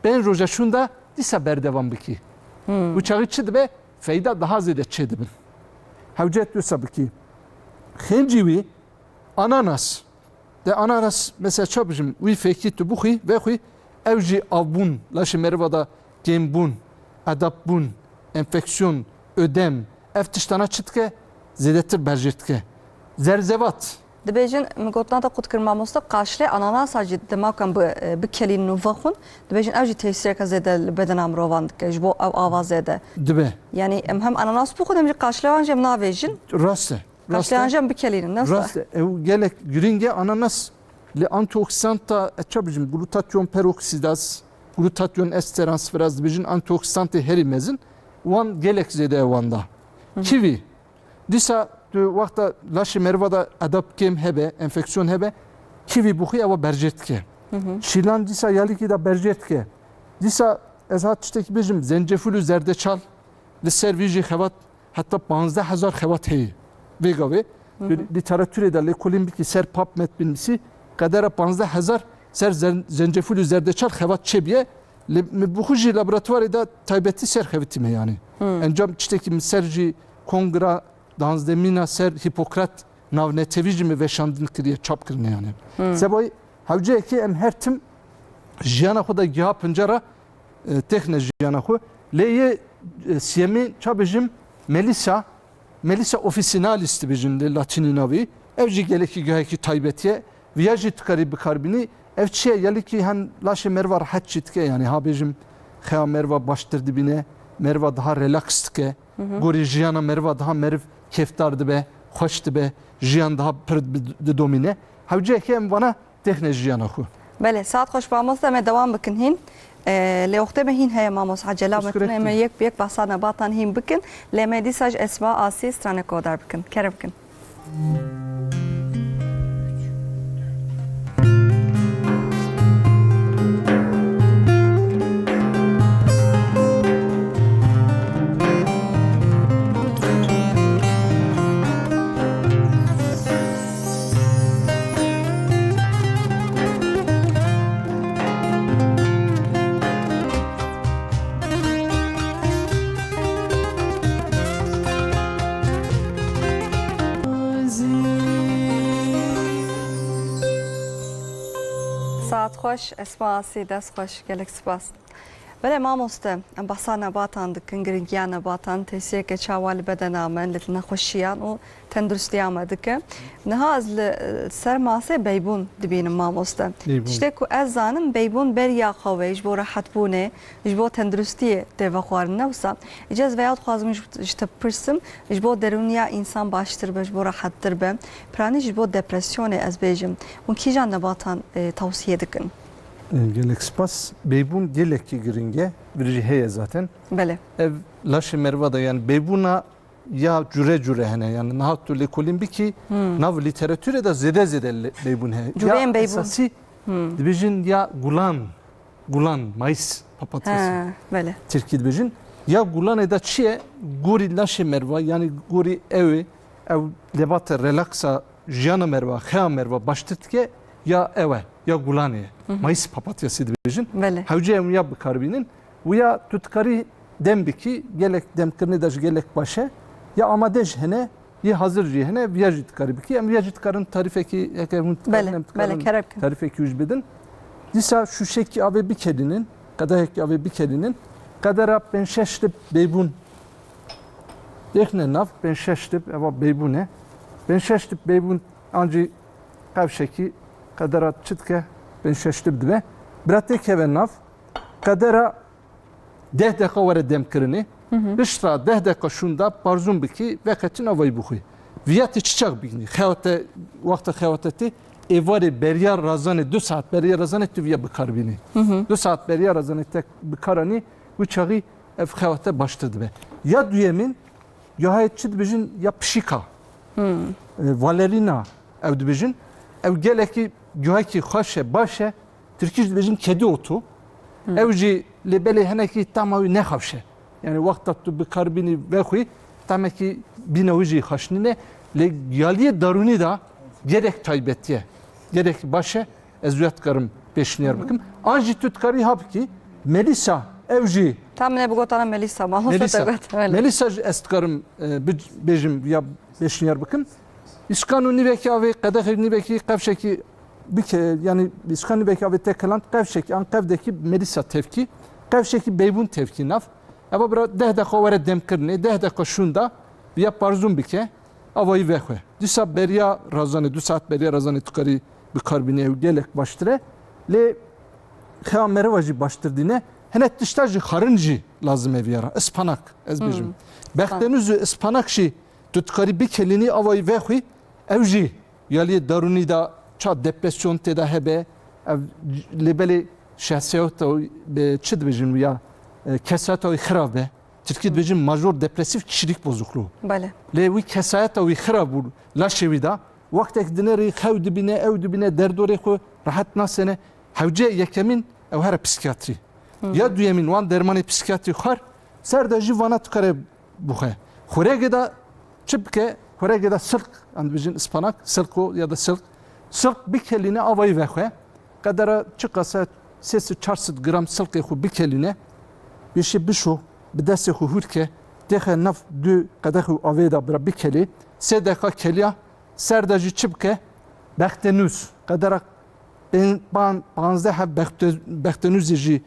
pênc roja şûnda dîsa berdewam bikî. Û çaxî çi dibe? Feyda daha zêde çê dibin. Hewce tu wisa bikî. Xêncî wî ananas. De ananas mesela çap bijim, wî fêkî tu bixwî, vexwî, ew jî avbûn, laşê meriva da kêmbûn, edapbûn, enfeksiyon, ödem, ev tiştana çi dike? Zêdetir berjêr dike. Zerzevat. Dibêjin, min gotina te qut kir mamoste, qaşlê ananasa jî dema ku em bi, bikelînin û vexwin, dibêjin ew jî tesîreke zêde li bedena mirovan dike, ji bo ew ava zêde. Dibe. Yanî em hem ananas bixwin, hem jî qaşlê wan jî em navêjin. Rast e. Rast e. Qaşlê wan jî em bikelînin, ne wisa? Rast e. Ew gelek girîng e, ananas li antioksîdanta, e, çi bijim, glutatyon peroksidaz, glutatyon esterans, biraz dibêjin antioksîdantê herî mezin, wan gelek zêde e wan da. Kivî. Dîsa tu wexta laşê meriva da edap kêm hebe, enfeksiyon hebe, kivî bixwî ewa berjêr dike. Şîlan dîsa yalikî da berjêr dike. Dîsa ez ha tiştekî bêjim, zencefûl û zerdeçal li ser vî jî xebat heta panzdeh hezar xebat heye. Vê gavê tu lîteratûrê de lêkolîn bikî ser PubMed binivîsî, qedera panzdeh hezar ser zen-, zencefûl û zerdeçal xebat çêbiye. Lê min bi xwe jî laboratuvarê de taybetî ser xebitî me yanî. Encam tiştekî min ser jî kongra danzdemîna ser Hîpokrat navnetewî jî min veşandin kiriye, çap kirine yanî. Seba wê hewceyekê em her tim jiyana xwe de giha pincara, e, têxine jiyana xwe. Lê yê, e, siyemî ça bijim Melissa, Melissa officinalis dibêjin li latînî navê. Ev jî gelekî gihekî taybetî ye. Viya jî tu karî bikarbînî. Ev çi ye? Yelikî hen laşê meriva rehet çî dike. Yanî ha bêjim xeya meriva baştir dibîne, meriva daha relax dike. Gorî jiyana meriva daha meriv kêfdar dibe, xweş dibe, jiyan daha pir bi-, didomîne. Hewceyekê em vana têxine jiyana xwe. Belê, saet xweş mamoste, em ê dewam bikin hîn. Ee, lê wextê me hîn heye mamoste, ecela me tune, em ê yek bi yek behsa nebatan hîn bikin. Lê em ê dîsa ji Esma Asî stranê kodar bikin. Kerem bikin. Saet xweş, Esma Asî, dest xweş, gelek spas. Belê mamoste, em behsa nebatan dikin, giringiya nebatan, tesîreke çawa li bedena me, li nexweşiyan û tenduristiya me dike. Niha ez li, e, ser masê beybûn dibînim mamoste. Beybûn. Tiştê ku ez zanim, beybûn beriya xewê ji bo rehetbûnê, ji bo tenduristiyê tê vexwarin, ne wisa? Îca ez veya dixwazim ji, ji te bipirsim, ji bo derûniya însan baştir be, ji bo rehettir be, piranî ji bo depresyonê ez bêjim. Hûn kîjan nebatan, e, tewsiye dikin? E, gelek spas. Beybûn gelekî giring e. Vir jî heye zaten. Belê. Ev laşê meriva de, yani beybûna ya cure cure hene. Yani niha tu lêkolîn bikî, nav lîteratûrê de zêde zêde lê-, beybûn heye. Cureyên beybûn. Ya esasî dibêjin ya gulan, gulan, mayıs papatyası. He, belê. Tirkî dibêjin. Ya gulanê de çi ye? Gorî laşê meriva, yani gorî ew ê, ew lebate relaksa jiyana meriva, xeya meriva baştir dike, ya ew e, ya gulanê ye. Mayıs papatyası dibêjin. Belê. Hewce em ya bikarbînin. Û ya tu dikarî dem bikî, gelek demkirinê de ji gelek baş e. Ya amade jî hene, yê hazir jî hene, viya jî dikarî bikî. Em viya jî dikarin tarîfekî, heke hûn dikarin, belê, em dikarin, belê, kerem bikin, tarîfekî wî jî bidin. Dîsa şûşekî avê bikelînin, qedehekî avê bikelînin. Qedera pênc şeş lib beybûn dêxine nav, pênc şeş lib, eva beybûn e. Pênc şeş lib beybûn ancî qewşekî qedera çi dike? Pênc şeş lib dibe. Bira têkeve nav, qedera deh deqa were demkirinê. Piştra deh deqa şûnda parzûn bikî, veqetî navayî bixwî. Viya te çi çax bînî? Xewate, wexta xewate te êvarê beriya razanê, du saet beriya razanê tu viya bikar bînî. Du saet beriya razanê te bikar anî, wî çaxî ev xewate baştir dibe. Ya duyemîn, ya heye çi dibêjin, ya pişîka. E, valerîna ew dibêjin. Ew gelekî guhekî xweş e, baş e. Tirkî jî dibêjin kedi otu. Ew jî lê belê hinekî tama wî ne xweş e. Yani wexta tu bi kar bînî vexwî, tamekî bîna wî jî xweş nîne. Lê yaliyê darûnî de gelek taybetî ye. Gelek baş e. Ez wî ya dikarim pêşniyar bikim. An jî tu dikarî ha bikî. Melîsa, ew jî Tam ne bigotana Melîsa, mamoste Melîsa. te got, öyle. Melîsa jî ez dikarim, e, bi-, bêjim ya pêşniyar bikim. Îskan û nîvekî avê, qedexê nîvekî, qevşekî bike, yani îskan nîvekî avê te kiland, qevşekî, an qevdekî Melîsa tevkî, qevşekî beybûn tevkî nav. Eva bira deh deqa were demkirinê, deh deqa şûnda, ya parzûn bike, avayî vexwe. Dîsa beriya razanê, du saet beriya razanê tu karî bi kar bînî, ew gelek baştir e. Lê xeya meriva jî baştir dîne. Hinek tişta jî xarin jî lazim e viyara. Ispanak, ez bêjim. Bextenûz û ispanak jî tu dikarî bikelînî avayî vexwî, ew jî yaliyê darûnî de ça depresyon tê de hebe, ev lê belê şahsiyeta wî, bi çi dibêjin wî ya, e, kesayeta wî xirab be. Tirkî dibêjin major depresif kişilik bozukluğu. Belê. Lê wî kesayeta wî xirab bû laşê wî de. Wextek dinêrî xew dibîne, ew dibîne, derdorê xwe rehet nasêne. Hewce yekemîn ew here psîkiyatrî. Ya duyemîn wan dermanê psîkiyatrî xwar, ser de jî vana dikare bixwe. Xuregê de çi bike? Xuregê de silk, em dibêjin ispanak, silko ya da silk. Silk bikelîne avayî vexwe. Qedera çiqas e, sê sed çar sed gram silkê xwe bikelîne. Bêşê bişo, bi destê xwe hûr ke, têxe nav du qedex û avê de bira bikelê. Sê deqa keliya, ser de jî çi bike? Bextenûz. Qedera pên-, pan-, panzdeh heb bext-, bextenûzê jî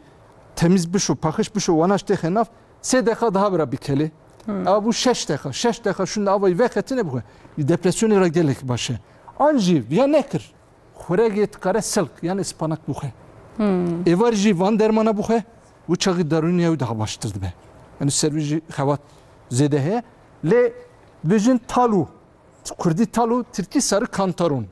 temîz bişo, paxiş bişo, wana jî têxe nav, sê deqa daha bira bikelê. Ewa bû şeş deqa. Şeş deqa şûnde avayî vexetine bixwe. Depresyonê re gelek baş e. An jî viya nekir. Xuregê dikare silk, yani ispanak bixwe. Êvar jî van dermana bixwe, wî çaxî darûniya wî daha baştir dibe. Yani ser wî jî xewat zêde heye. Lê dibêjin talu, kurdî talu, tirkî sarı kantaron.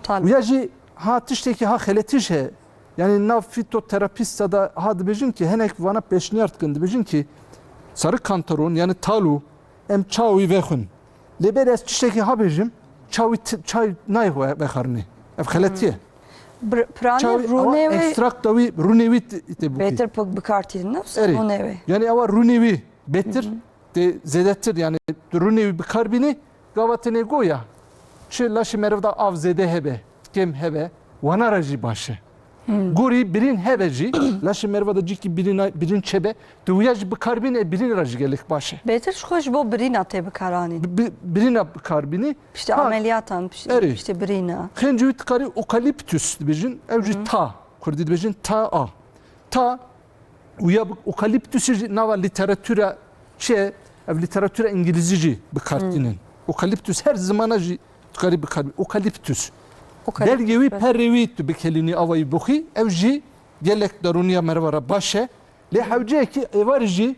Talu. Wîya jî ha tiştekî ha xeletî jî heye. Yani nav fîtoterapîsta da ha dibêjin ki hinek vana pêşniyar dikin, dibêjin ki sarı kantaron, yani talu, em çawa wî vexwin. Lê berê ez tiştekî ha bêjim, çawa wî t-, çay nayê xwe vexarinê. Ev xeletî ye. Bir, piranî Çawa wî, ewa rûnê wê ekstrakta wî, rûnê wî t-, tê bûkî. Bêtir bi, bi kar tînin, ne? Erê. Rûnê wê. Yani ewa rûnê wî bêtir, tê zêdetir, yani tu rûnê wî bi kar bînî, gava tenê goya. Çi laşê meriv de av zêde hebe, kêm hebe, wana re jî baş e. Gorî birîn hebe jî, laşê meriva de cîkî birîna-, birîn çêbe, tu wiya jî bikar bînî, birîn re jî gelek baş e. Bêtir ji xwe ji bo birîna tê bikaranîn. Bi-, bi-, birîna bikar bînî. Piştî Ha, ameliyatan, piştî, erê. piştî birîna. Xêncî wî dikarî okaliptus dibêjin, ew jî ta, kurdî dibêjin ta a. Ta Û ya bi-, okaliptusê jî nava lîteratûra çi ye? Ev lîteratûra îngilîzî jî bi kar tînin. Okaliptus her zimana jî dikarî bi kar bî. Okaliptus. Okaliptus, Belgê wî, belê. perê wî tu bikelînî avayî bixwî, ew jî gelek darûniya meriva re baş e. Lê hewceyekî êvarî jî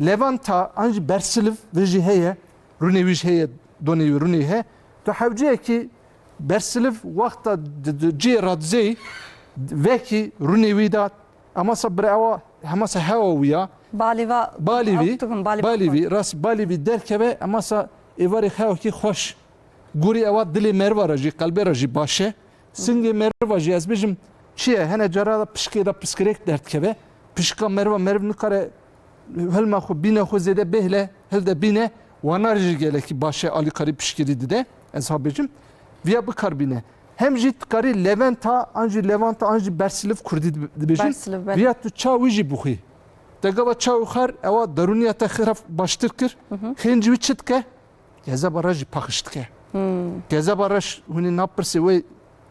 levanta an jî bersiliv vê jî heye. Rûnê wî jî heye, donê wî rûnê heye. Tu hewceyekî bersiliv wexta di, di cihê radizeyî vekî rûnê wî de Emasa bira ewa hemasa hewa wî ya. Balî va, Balî vî, ew dikim, balî balî vî, rast balî vî derkeve, emasa êvarê xewekî xweş. Gorî ewa dilê meriva re jî, qelbê re jî baş e. Singê meriva jî, ez bêjim, çi ye? Hene cara da pişkê de piskirêk derdikeve. Pişka meriva, meriv nikare hilma xwe, bîna xwe zêde bêhle, hilde bîne, wana jî gelekî baş e, alîkarî pişkirî dide, ez ha bêjim, viya bikar bîne. Hem jî dikarî leventa, an jî levanta, an jî bersiliv kurdî dib-, dibêjin. Bersiliv, belê. Viya tu ça wî jî bixwî. Te gava ça û xar, ewa darûniya te xiraf baştir kir. Xêncî wî çi dike? Kezeba re jî paxiş dike. Kezeba re ş-, hûnê napirsê wê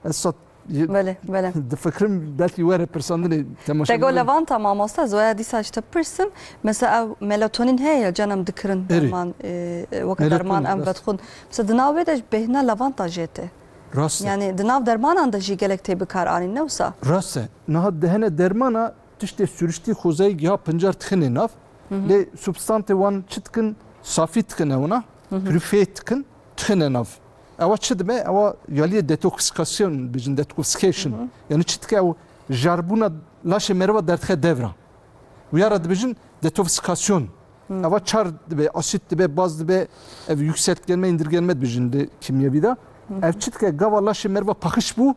ez sat Belê, belê. Difikirim belkî were pirsandinê temaşe Te go bikin. Levanta mamoste, ez waya dîsa ji te pirsim. Mesela ev melatonin heye ya, canem dikirin Erê. derman, e, e, weke Melatonin, derman em rast. vedixwin. Mesela di nav wê de bêhna levanta jê tê. Rast e. Yani di nav dermanan de jî gelek tê bikar anîn, ne wisa? Rast e. Niha di hene dermana tiştê sürüştî xwezayî giha pincar dixinê nav. Lê substantê wan çi dikin? Safî dikin ewna. Purîfê dikin. dixine nav. Ewa çi dibe? Ewa yaliyê detoksîkasyon, bijin detoksîkasyon. Hı hı. Yani çi dike ew jarbûna laşê meriva derdixe devra. Wiya re dibêjin detoksîkasyon. Hı. Eva çar dibe, asit dibe, baz dibe, ev yükseltgenme, indirgenme dibêjin di kimyevî de. Hı hı. Ev çi dike? Gava laşê meriva paqij bû,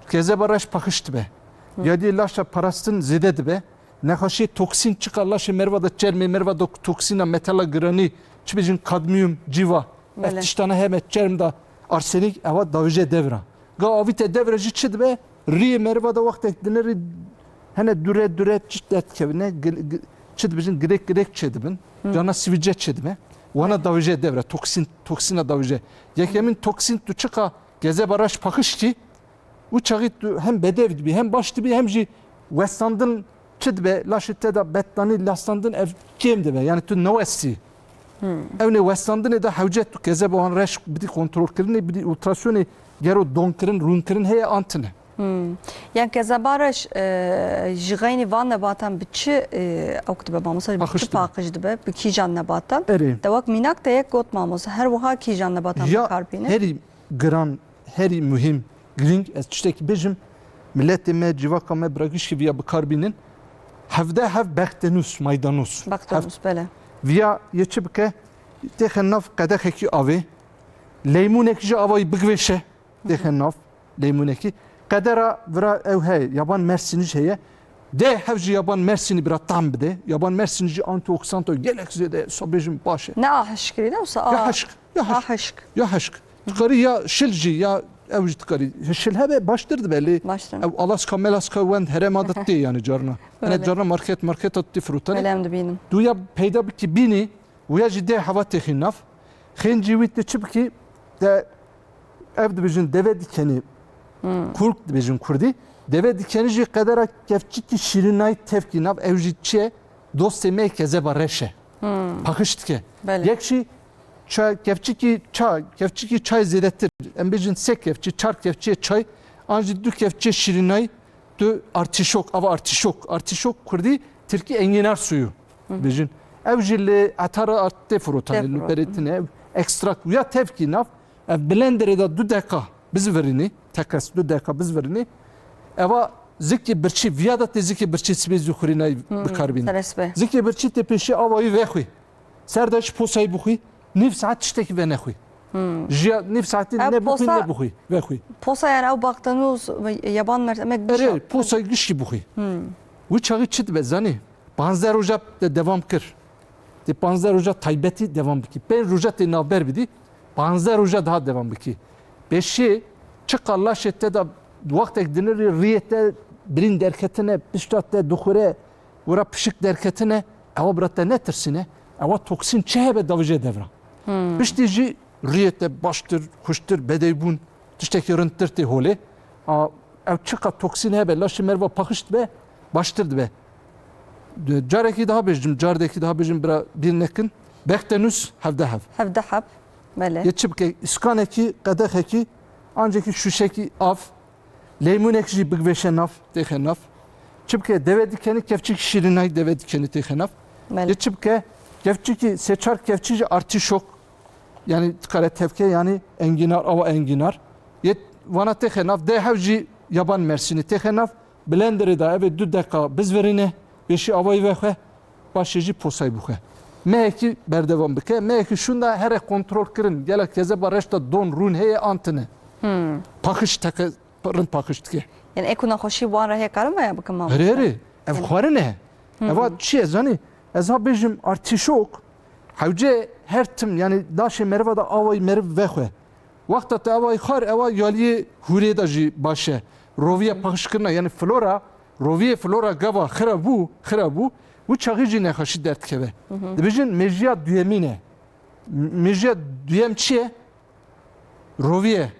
kezeba reş paqij dibe. Hı. Yadiyê laşa parastin zêde dibe. Nexaşiyê toksîn çiqa laşê meriva de, çermê meriva de toksîna metala giranî, çi bêjin kadmiyum, cîva. Belê. Ev tiştana heme çerm de arsenîk, eva davêje devra. Ga avîte devre jî çi dibe? Riyê meriva de wextek dinêrî hene dure dure çi derdikevine, gi-, gi-, çi dibêjin, girêk girêk çêdibin. Hı. Cana sivîce çêdibe. Wana davêje devre, toksîn, toksîna davêje. Yekemîn toksîn tu çiqa kezeba reş paqij kî, û çaxî tu hem bedev dibî, hem baş dibî, hem jî westandin çi dibe, laşê te de betlanî, westandin ev kêm dibe. Yani tu newestî. Hmm. Ew nê westandinê de hewce tu kezeba wan reş bidî kontrolkirinê, bidî ultrasyonê gero donkirin, rûnkirin heye an tine. Hmm. Yan kezeba reş, e, ji xeynî van nebatan bi çi, e, ew dibe mamosta, bi çi paqij dibe? Paqij dibe, bi kîjan nebatan? Erê. De wek mînak te yek got mamosta, her wiha kîjan nebatan bikar bîne? Ya herî giran, herî muhîm, girîng, ez tiştekî bêjim, miletê me, civaka me bira gişkî viya bikar bînin. Hevde hev bextenûs, maydanoz. Bextenûs, bele. Viya yê çi bike? Têxe nav qedexekî avê, leymûnek ji avayî bigvêşe, têxe nav, leymûnekî. Qedera vira ew heye, yaban mersînî jî heye. Dê hev jî yaban mersînî bira tam bide. Yaban mersînî jî antioksidanto gelek zêde, sa bêjim baş e. Ne a hişk kirî de, wisa a hişk. Ya hişk. A hişk. Ya hişk. Dikarî ya şil jî, ya ew jî dikarî. Şil hebe baştir dibe lê. Baştir. Ew Alaska, Melaska wend herêma de tê yani carna. Öyle. Hani carna market, marketa tê firotane. Öyle em dibînin. Tu ya peyda bikî bînî, û ya jî dê heva têxî nav. Xêncî wî tu çi bikî? De ev dibêjin deve dikenî. Hmm. Kurk dibêjin kurdî. Deve dikenî jî qedera kevçikî şîrînayî tevkî nav. Ew jî çi ye? Dostê me kezeba reş e. Hmm. Paqij dike. Belê. Yek jî ça-, kevçikî ça-, kevçikî çay zêdetir. Em bêjin sê kevçî, çar kevçiyê çay, an jî du kevçiyê şîrînayî, tu artîşok, ava artîşok. Artîşok kurdî, tirkî enginar suyu. Hı. Bêjin. Ev jî li etara art-, tê firotanê, tê firotanê, li berê tine, ev ekstrak ya tevkî nav, ev blenderê de du deka bizvirînî, tekes du deka bizvirînî. Eva zikê birçî, viya da tê zikê birçî sibê zû xurînayî bikar bînî. Hı, seresbe. Zikê birçî tê pêşî avayî vexwî. Ser de ji posayî bixwî, nîv saet tiştekî venexwî. Hmm. Ji ya nîv saetî nebixwî, posa, nebixwî, vexwî. Posa yani ew baxtenûz ve yaban mersemek. Erê, posa gişkî bixwî. Hmm. Wî çaxî çi dibe zanî? Panzdeh roja te devam kir. Tê panzdeh roja taybetî devam bikî. Pênc roja tê navber bidî. Panzdeh roja daha devam bikî. Pêşî çiqa laşê te de wextek dinirî riyê te birîn derketine, pişta te dixure, wira pişik derketine, ewa bira te netirsîne, ewa toksîn çi hebe davêje devra. Hmm. Piştî jî riyê te baştir, xuştir, bedeybûn, tiştekî rindtir tê holê. A, ew çiqa toksîn hebe, laşê meriva paqij dibe, baştir dibe. Carekî daha bêjim, cardekî daha bêjim, bira bîr nekin. Bextenûs hevde hev. Hevde heb, belê. Yê çi bike, îskanekî, qedexekî, ancekî şûşekî av, leymûnek jî bigvêşe nav, têxe nav. Çi bike, deve dikenî, kevçik şîrînayî deve dikenî têxe nav. Belê. Yê çi bike, kevçikî, sê çar kevçî jî artîşok, yani dikare tevke, yani enginar, ava enginar. Yê vana têxe nav, dê hev jî yaban mersînî têxe nav. Blenderê de evê du deka bizvirîne, pêşî avayî vexwe, paşê jî posayî bixwe. Mehekî berdewam bike, mehekî şûnda here kontrol kirin, gelek kezeba reş de don rûn heye an tine. Hmm. Paqij teke, rind paqij dike. Yani ê ku nexweşî wan re heye karin vaya bikin mamoste? Herê, herê. Ev xwarin e. Hı hı. Eva çi ye zanî? Ez ha bêjim artîşok, hewce her tim, yani laşê meriva de avayî meriv vexwe. Wexta te eva xwar, ewa yaliyê hûrê de jî baş e. Roviya paqijkirina, yani flora, roviyê flora gava xira bû, xira bû, wî çaxî jî nexweşî derdikeve. Hı hı. Dibêjin mêjiya duyemîn e. M-, mêjiya duyem çi ye? Roviye.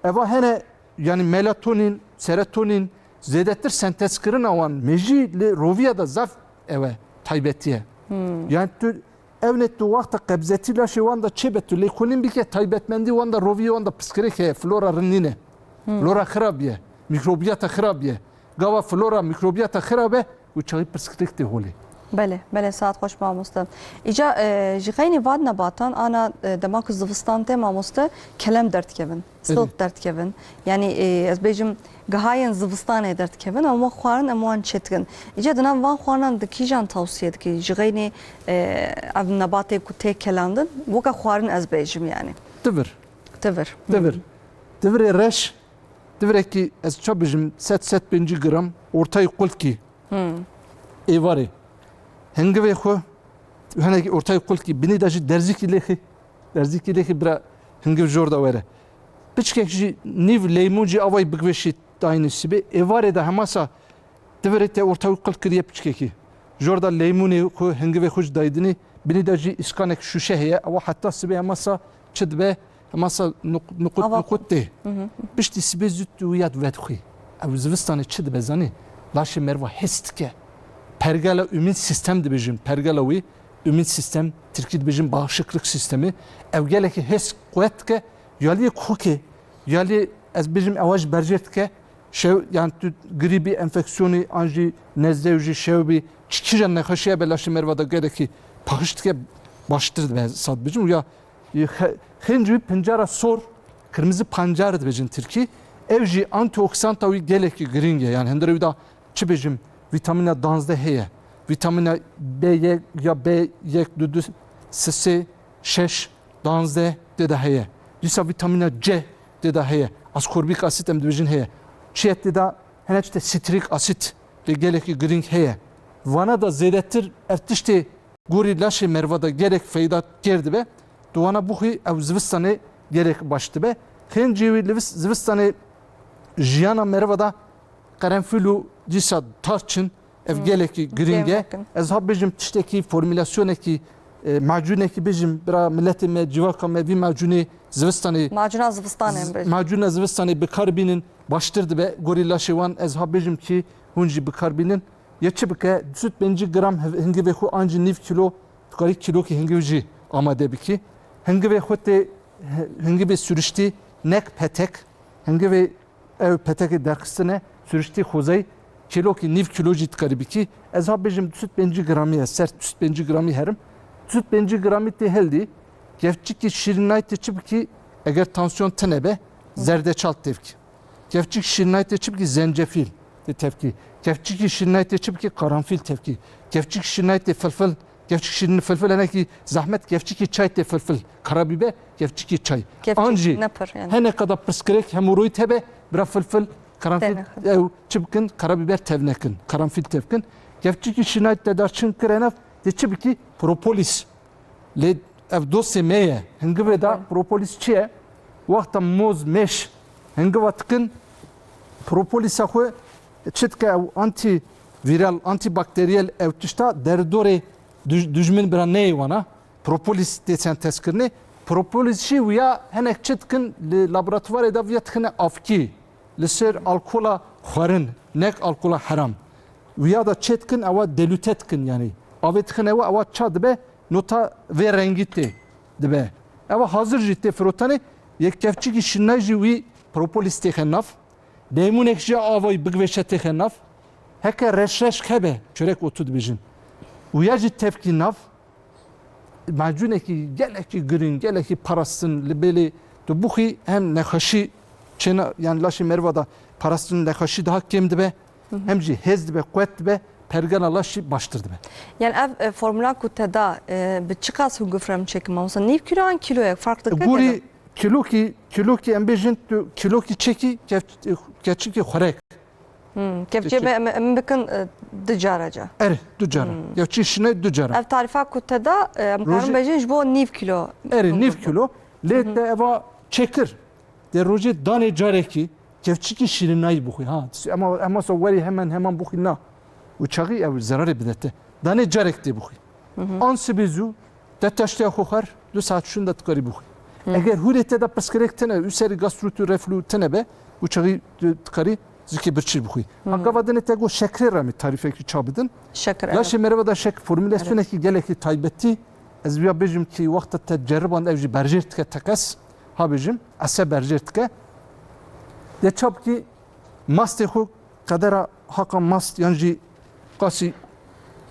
Eva hene, yani melatonin, serotonin, zêdetir sentezkirina wan mêjî li roviya de zaf ew e, taybetî ye. Hmm. Yani tu Ewnê tu wexta qebzetî laşê wan de çêbe, tu lêkolîn bike, taybetmendî wan de, roviyê wan de pirsgirêk heye, flora rind nîne. Hmm. Flora xirab ye, mîkrobiyata xirab ye. Gava flora, mîkrobiyata xirab e, û çaxî pirsgirêk tê holê. Belê, belê, saet xweş mamoste. Îca, e, ji xeynî van nebatan ana, e, dema ku zivistan tê mamoste, kelem derdikevin, silk derdikevin. Yani, e, ez bêjim, gihayên zivistanê derdikevin, em wan xwarin, em wan çêdikin. Îca di nav van xwarinan di kîjan tawsiye dikî? Ji xeynî, e, ev nebatê ku tê kelandin, weke xwarin ez bêjim yani. Tivir. Tivir. Tivir. Hmm. Tivirê reş, tivirekî ez ça bijim sed, sed pêncî gram, ortayî qulkî. Hmm. Êvarê. Hingivê xwe, hinekî ortayî qulkî, binî de jî derzîkî lêxî. Derzîkî lêxî bira hingiv jor da were. Piçkek jî nîv leymun jî avayî bigveşî dayînî sibê. Êvarê de hemasa tivirê te ortayî qulk kiriye piçkekî. Jor da leymunê xwe, hingivê xwe jî dayî dinî. Binî de jî îskanek şûşe heye. Ewa heta sibê hemasa çi dibe? Hemasa nuq-, nuqut, ava nuqut tê. Hı hı. Piştî sibê zû tu ya vedixwî. Ew zivistanê çi dibe zanî? Laşê merva hêz dike. Pergala immün sistem dibêjin. Pergala wî immün sistem, tirkî dibêjin bağışıklık sistemi. Ew gelekî hêz quwet dike. Yaliyê kokê, yaliyê ez bêjim ewa ji berjêr dike. Şew, yani tu grîbî, enfeksiyonî an jî nezle jî şew bî. Çi, çi jî nexweşiye be laşê merva da gelekî paqij dike, baştir dibe, saz dibêjin. Ya Xê-, xêncî wî pincara sor, kırmızı pancar dibêjin tirkî. Ev jî antioksanta wî gelekî girîng e. Yani hundirê wî de çi bêjim, vîtamîna danzdeh heye. Vîtamîna B yek ya B yek, du, du, sê, sê, şeş, danzdeh tê de heye. Dîsa vîtamîna C tê de heye. Askorbîk asit em dibêjin heye. Çi ye tê de, hene çi te sitrik asit tê gelekî girîng heye. Vana da zêdetir ev tiştê gorî laşê merva de gelek feyda kêr dibe, tu wana bixwî ew zivistanê gelek baş dibe. Xêncê wî li vis-, zivistanê jiyana merva de qerenfil û dîsa tarçin ev Hmm. gelekî girîng e. Kêm nekin. Ez ha bêjim tiştekî, formulasyonekî, e, macûnekî bêjim, bira miletê me, civaka me vî macûnê zivistanê Macûna zivistanê z-, bêjim. Macûna zivistanê bi kar bînin, baştir dibe gorî laşê wan. Ez ha bêjim kî hûn jî bi kar bînin. Ya çi bike, du sed pêncî gram hiv-, hingivê xwe an jî nîv kîlo, tu karî kîlokî hingiv jî amade bikî. Hingivê xwe tê, hi-, hingivê sürüştî, nek petek, hingivê ew petekê derxistine, sürüştî xwezayî, kîlokî nîv kîlo jî tu karî bikî. Ez ha bêjim du sed pêncî gramî ye, ser du sed pêncî gramî herim. Du sed pêncî gramî tê hildî, kevçikî şîrînayî tê çi bikî, eger tansiyon tine be, zerdeçal tê bikî. Kevçik şîrînayî tê çi bikî, zencefîl tê tevkî. Kevçikî şîrînayî tê çi bikî, karanfîl tevkî. Kevçik şîrînayî tê filfil, kevçik şîrîn filfil, hinekî zehmet, kevçikî çay tê filfil. Karabîber, kevçikî çay. Kevçik, An jî ne pir yani. Hene qada pirsgirêk, hemoroîd hebe, bira filfil, karanfîl Tevnekin. Ew çi bikin, karabîber tevnekin, karanfîl tevkin. Kevçikî şîrînayî te darçin kire nav, tê çi bikî, propolis. Lê ev dostê me ye. Hingivê de propolis çi ye? Wexta moz, mêş hingiva dikin, propolisa xwe çi dike ew antîvîral, antîbakteriyel ew tişta derdorê duj-, dujmin bira neyê wana. Propolis tê sentezkirinê. Propolis jî wiya hinek çi dikin li laboratuvarê de viya dixine avkî. Li ser alkola xwerin, nek alkola heram. Wiya da çê dikin, ewa delute dikin yani. Avê dixine ewa, ewa ça dibe, nota vê rengî tê dibe. Ewa hazir jî tê firotanê, yek kevçikî şinay jî wî propolis têxe nav. Leymunek jî avayî bigveşe têxe nav. Heke reş reş hebe, çörek otu dibêjin. Wiya jî tevkî nav. Macûnekî gelekî girîng, gelekî parastin li bêlê tu bixwî hem nexweşî çêna, yani laşê meriva da parastin nexweşî daha kêm dibe, Hı hı. hem jî hêz dibe, quwet dibe, pergala laş jî baştir dibe. Yani ev, e, formula ku te da, e, bi çiqas hûn gufrem çêkin mamosta? Nîv kîlo an kîloyek farq dike Gorî têde? Kîlokî, kîlokî em bêjin tu kîlokî çekî kev-, keçikî xurek. Hmm, kevçê Keçik. me, me, em bikin, e, du cara ca. Erê, du cara. Hmm. Kevçî şine du cara. Ev tarifa ku te da, e, em karin Rojê bêjin ji bo nîv kîlo. Erê, nîv kîlo. Lê Hı hı. te eva çêkir. De rojê danê carekî kevçikî şîrinayî bixwî. Ha, ema, ema so werî hemen, hemen bixwî na. Û çaxî ev zerarê bide te. Danê carek tê bixwî. Hı hı. An sibê zû, te taştiya xwe xwar, du saet şûnda tu karî bixwî. Hı. Eger hûrê te de pirsgirêk tine, û serî gastro tu reflû tine be, û çaxî tu, tu karî zikê birçî bixwî. Hı. Ha gava dinê te got şekrê re me tarîfekî ça bidin. Şekir, Laşê evet. meriva da şek formulasyonekî Evet. gelekî taybetî, ez viya bêjim ki wexta te ceriband ev jî berjêr dike teqes, ha bêjim, ese berjêr dike. De çap ki mastê xwe qedera haqa mast yan jî qasî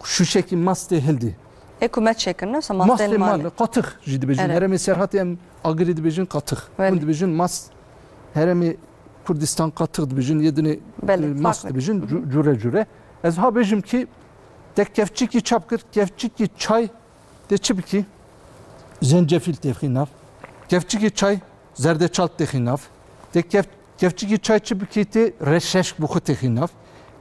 şûşekî mastê hildî. Ê ku me çêkirine, wisa mastê Mastê li malê. Mal, qatix jî dibêjin. Erê. Herêmê Serhatê em Agirî dibêjin qatix. Belê. Hûn dibêjin mast, herêmê Kurdistan qatix dibêjin, yê dinê, Belê, e, mast fark dibêjin, cu-, cure cure. Ez ha bêjim ki te kevçikî çap kir, kevçikî çay tê çi bikî? Zencefîl têxî nav. Kevçikî çay zerdeçal têxî nav. Te kev-, kevçikî çay çi bikî tê reşeşk bi xwe têxî nav.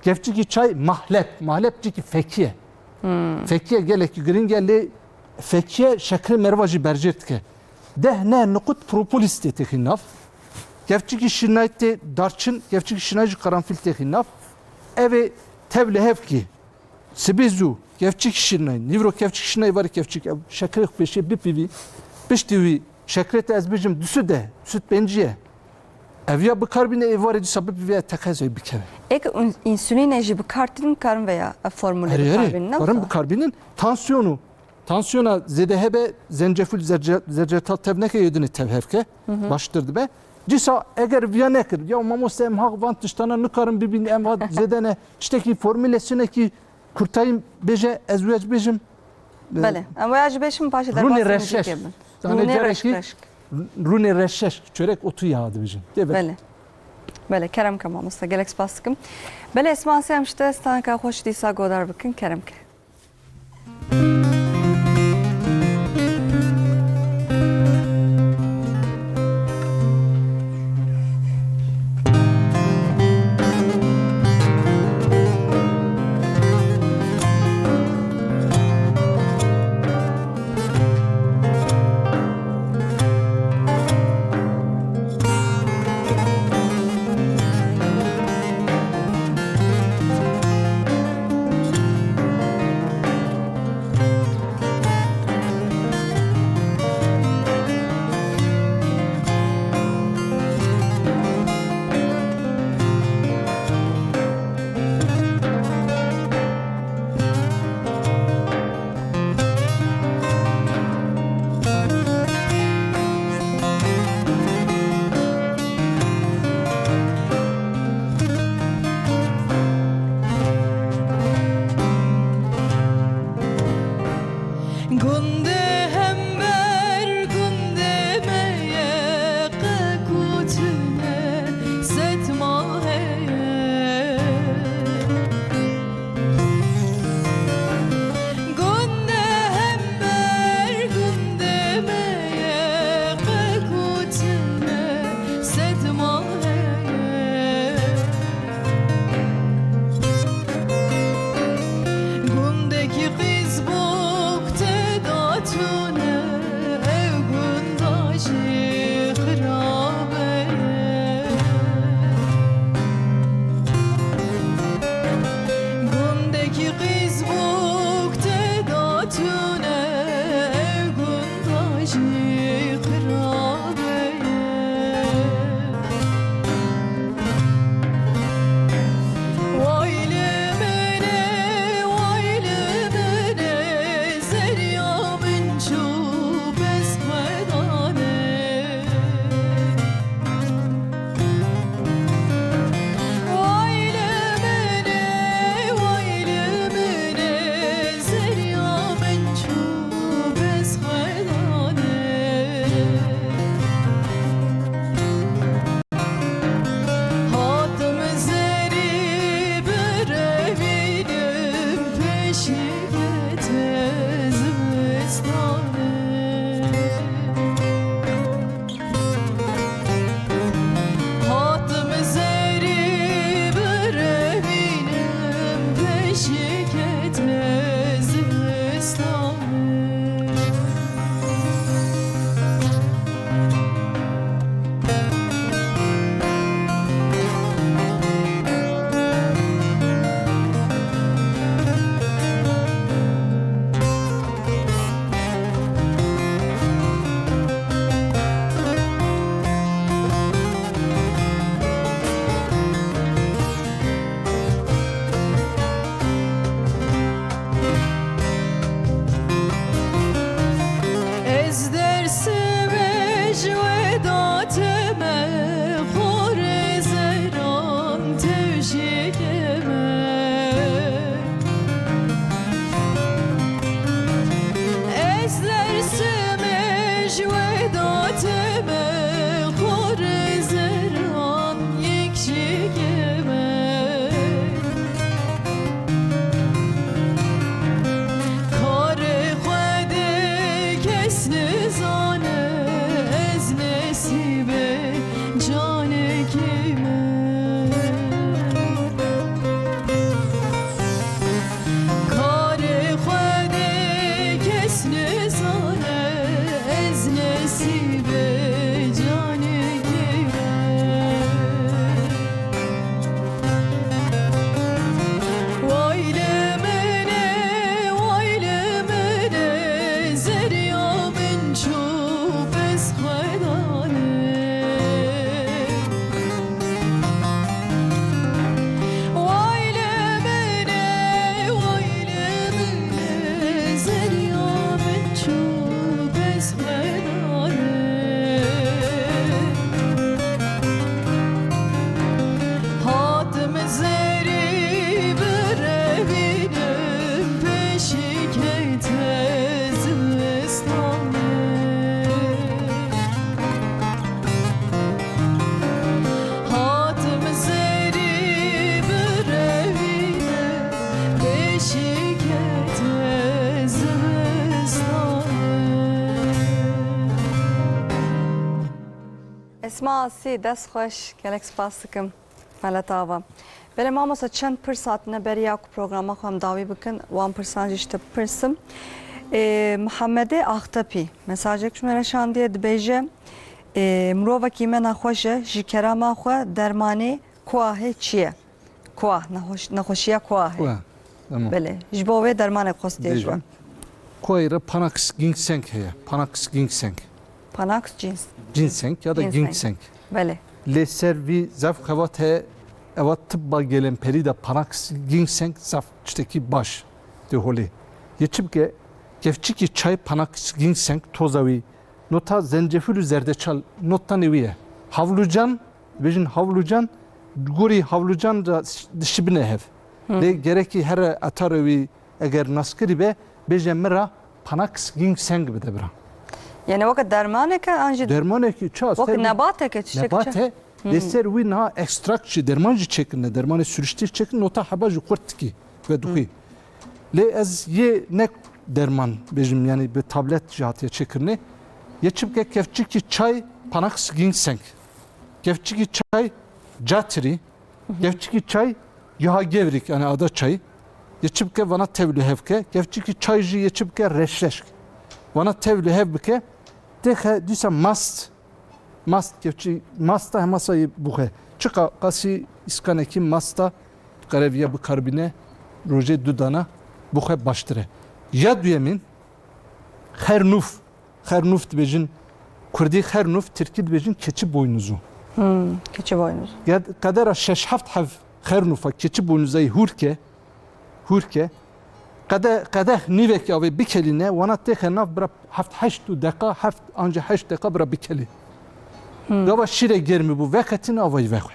Kevçikî çay mahlep. Mahlep çikî fekiye. Hmm. Fekiye gelekî giring e lê fekiye şekrê meriva jî berjêr dike. Deh ne niqut propolis tê têxî nav. Kevçikî şinay tê darçin, kevçikî şinay jî karanfîl têxî nav. Ev ê tev li hev kî. Sibê zû, kevçik şinay, nîvro kevçik şinay, varê kevçik, ev şekrê xwe pêşê bipîvî, piştî wî şekrê te ez bêjim du sed e, du sed pêncî ye. Ev ya bikarbîne ê varê dîsa bipîvî, teqez ê bikeve. Ê ke ûn-, însûlînê jî bikar tînin, karin veya ev formûlê Erê, erê, bikarbînin, ne karin wisa? Bikarbînin. Tansiyonu, tansiyona zêde hebe, zencefûl, zerce-, zercetal tev neke, yê dinê tev hevke, Hı hı. baştir dibe. Dîsa eger viya nekir, ya mamoste em ha van tiştana nikarin bibîn, em ha zêde ne, tiştekî formûlesyonekî kurtayî bêje, ez wê bêjim. Belê. Em wê jî bêjim, paşê Rûnê derbasî reşeş. Muzîkê bin. Yani Rûnê reşk, carekî reşk. Rûnê reşeş, çörek otu ya dibêjin. Dê be. Belê. Belê, kerem ke mamoste, gelek spas dikim. Belê, ez ma em ji te stanka xweş dîsa godar bikin, kerem ke. Çikete zivistanê. Esma Asî, dest xweş, gelek spas dikim. Meleta ava. Belê mamosta, çend pirs hatine beriya ku programa xwe em dawî bikin, wan pirsan jî ji te bipirsim. Ê, Mihemedê Axtepî mesajek ji me re şandiye, dibêje, ê, mirovekî me nexweş e, ji kerema xwe dermanê kuahê çi ye? Kuah, nexweş-, nexweşiya kuahê. Kuah, tamam. Belê, ji bo wê dermanek xwestiye ji we. Bêje. Kuahê re Panax ginseng heye. Panax ginseng. Panax cins. Ginseng ya da ginseng. Ginseng. Belê. Lê ser vî zaf xebat heye, eva tibba gelemperî de Panax ginseng zaf tiştekî baş tê holê. Yê çi bike, kevçikî çay Panax ginseng toza wî, nota zencefil û zerdeçal, notanê wî ye. Havlucan, dibêjin havlucan, gorî havlucan de dişibine hev. Hı. Lê gerekî here etara wî eger naskirî be, bêje min re Panax ginseng bide bira. Yani weke dermaneke an jî dermanekî çi weke nebateke, çiçek nebat e. Hı. Lê ser wî niha ekstrakt jî, derman jî çêkirine, dermanê sürüştî çêkirine, nota heba jî xurt dikî ve dixwî. Lê ez yê ne derman bêjim, yani bi tablet jî hatiye çêkirinê. Yê çi bike, kevçikî çay Panax ginseng. Kevçikî çay catirî. Kevçikî çay giha gevrîk, yani ada çayî. Yê çi bike, vana tevlî hev ke. Kevçikî çay jî yê çi bike, reşreşk. Vana tevlî hev bike. Têxe dîsa mast. Mast, kevçî, masta hema sayê buxe. Çiqa qasî îskanekî masta qereviya bikarbîne, rojê du dana buxe baştir e. Ya duyemîn, xernûf. Xernûf dibêjin kurdî, xernûf tirkî dibêjin keçi boynuzu. Hmm, keçi boynuzu. Ya qedera şeş heft hev xernûfa keçi boynuzayî hûrke, hûrke. Qede-, qedeh nîvekî avê bikelîne, wana têxe nav bira heft heşt û deqa, heft anca heşt deqa bira bikelî. Hmm. Gava şîre germî bû, veqetîne avayî vexwe.